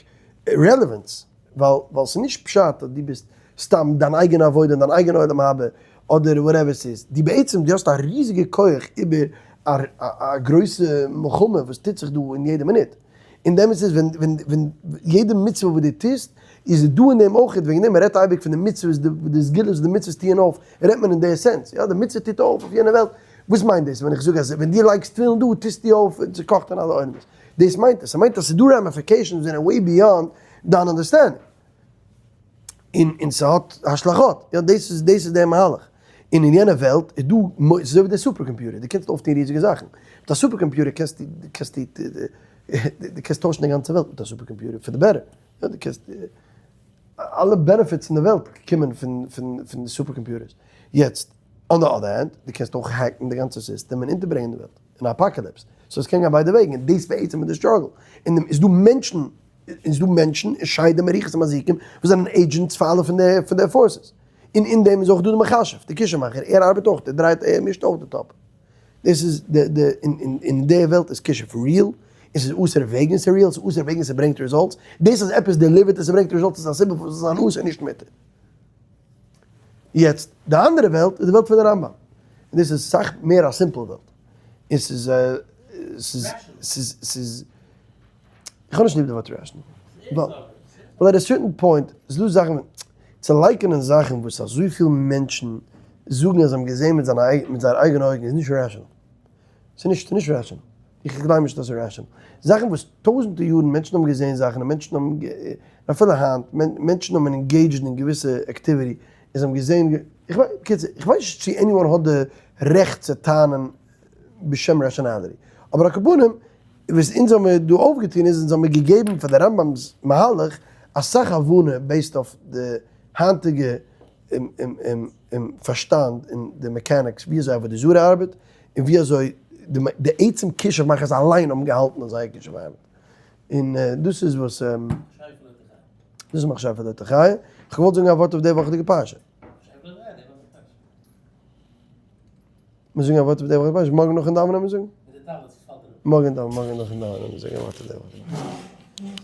relevance, ווייל ווייל ס'איז נישט פשט אז דו ביסט סתם דיין אייגענע עבודה און דיין אייגענע עולם הבא, אדער whatever ס'איז, דו בעצם דו האסט א ריזיגע כח איבער א א גרויסע מלחמה וואס טוט זיך דא אין יעדע מינוט. און די אמת איז ווען ווען ווען יעדע מצוה וואס דו טוסט איז דא אין דעם אויך, וועגן דעם מ'רעדט אייביג פון די מצוות די די סגולות וואס די מצוות טוען אויף, רעדט מען אין די sense, יא די מצוה טוט אויף אויף יענע וועלט, וואס מיינט דאס ווען איך זאג אז ווען דו לייגסט תפילין דא טוסטו אויף און ס'קאכט אין אלע עולמות, דאס מיינט עס, ס'מיינט אז ס'איז דא ramifications וואס זענען way beyond דיין understanding. און און ס'האט השלכות, יא דאס איז דאס איז דער מהלך, און אין יענע וועלט איז דא, ס'איז אזוי ווי די super computer, דו קענסט אויפטון ריזיגע זאכן, מיט א super computer קענסטו קענסטו דו קענסט טוישן די גאנצע וועלט מיט א super computer for the better, יא דו קענסט אלע benefits אין די וועלט קומען פון פון פון די super computers, יעצט on the other hand דו קענסט אויך hack ן די גאנצע סיסטעם און אונטערברענגען די וועלט אין א apocalypse, so עס קען גיין ביידע וועגן, און דאס בעצם איז די struggle, און איז דא מענטשן און ס'דא מענטשן און שדים און רוחות און מזיקים וואס זענען agents פאר אלע פון די פון די forces. און אין דעם איז אויך דא די מכשף, די כישוף מאכער, ער ארבעט אויך, ער דרייט, ער מישט אויך די טאפ. דאס איז די די אין אין די וועלט איז כישוף real, און ס'איז אסור וועגן ס'איז real, ס'איז אסור וועגן ס'ברענגט results, דאס אז עפעס deliver ט און ס'ברענגט results איז א סיבה פארוואס ס'איז אן אסור נישט מותר. יעצט, די אנדערע וועלט איז די וועלט פון די רמב"ם. און דאס איז סאך מער א simple וועלט. און ס'איז ס'איז ס'איז ס'איז. איך האב נישט ליב די ווארט rational. ווייל at a certain point איז דא זאכן, צו לייקענען זאכן וואס אזויפיל מענטשן זאגן אז זיי האבן געזען מיט זייער אייגענע אויגן איז נישט rational. ס'איז נישט נישט rational. איך גלייב נישט אז ס'איז rational. זאכן וואס טויזענטער יארן מענטשן האבן געזען זאכן און מענטשן האבן, אפילו היינט, מענטשן האבן engaged אין געוויסע activity און זיי האבן געזען, בקיצור, איך ווייס נישט צו anyone האט די רעכט צו טענה'ן בשם rationality. אבער על כל פנים, וואס אונז האמיר דא אויפגעטון איז אונז האמיר געגעבן פאר די רמב"ם'ס מהלך אסאך הבנה based אויף די היינטיגע פארשטאנד און די mechanics ווי אזוי עבודה זרה ארבעט און ווי אזוי די עצם כישוף מאכערס אליין האבן געהאלטן אז זייער כישוף ארבעט. און דאס איז וואס דאס איז מכשפה לא תחיה. איך האב געוואלט זאגן א ווארט אויף די וואכעדיגע פרשה. מיר זאגן א ווארט אויף די וואך, ווייסט, מארגן נאכן דאווענען מיר זאגן? מארגן דאווענען, מארגן נאכן דאווענען מיר זאגן א ווארט אויף די וואך.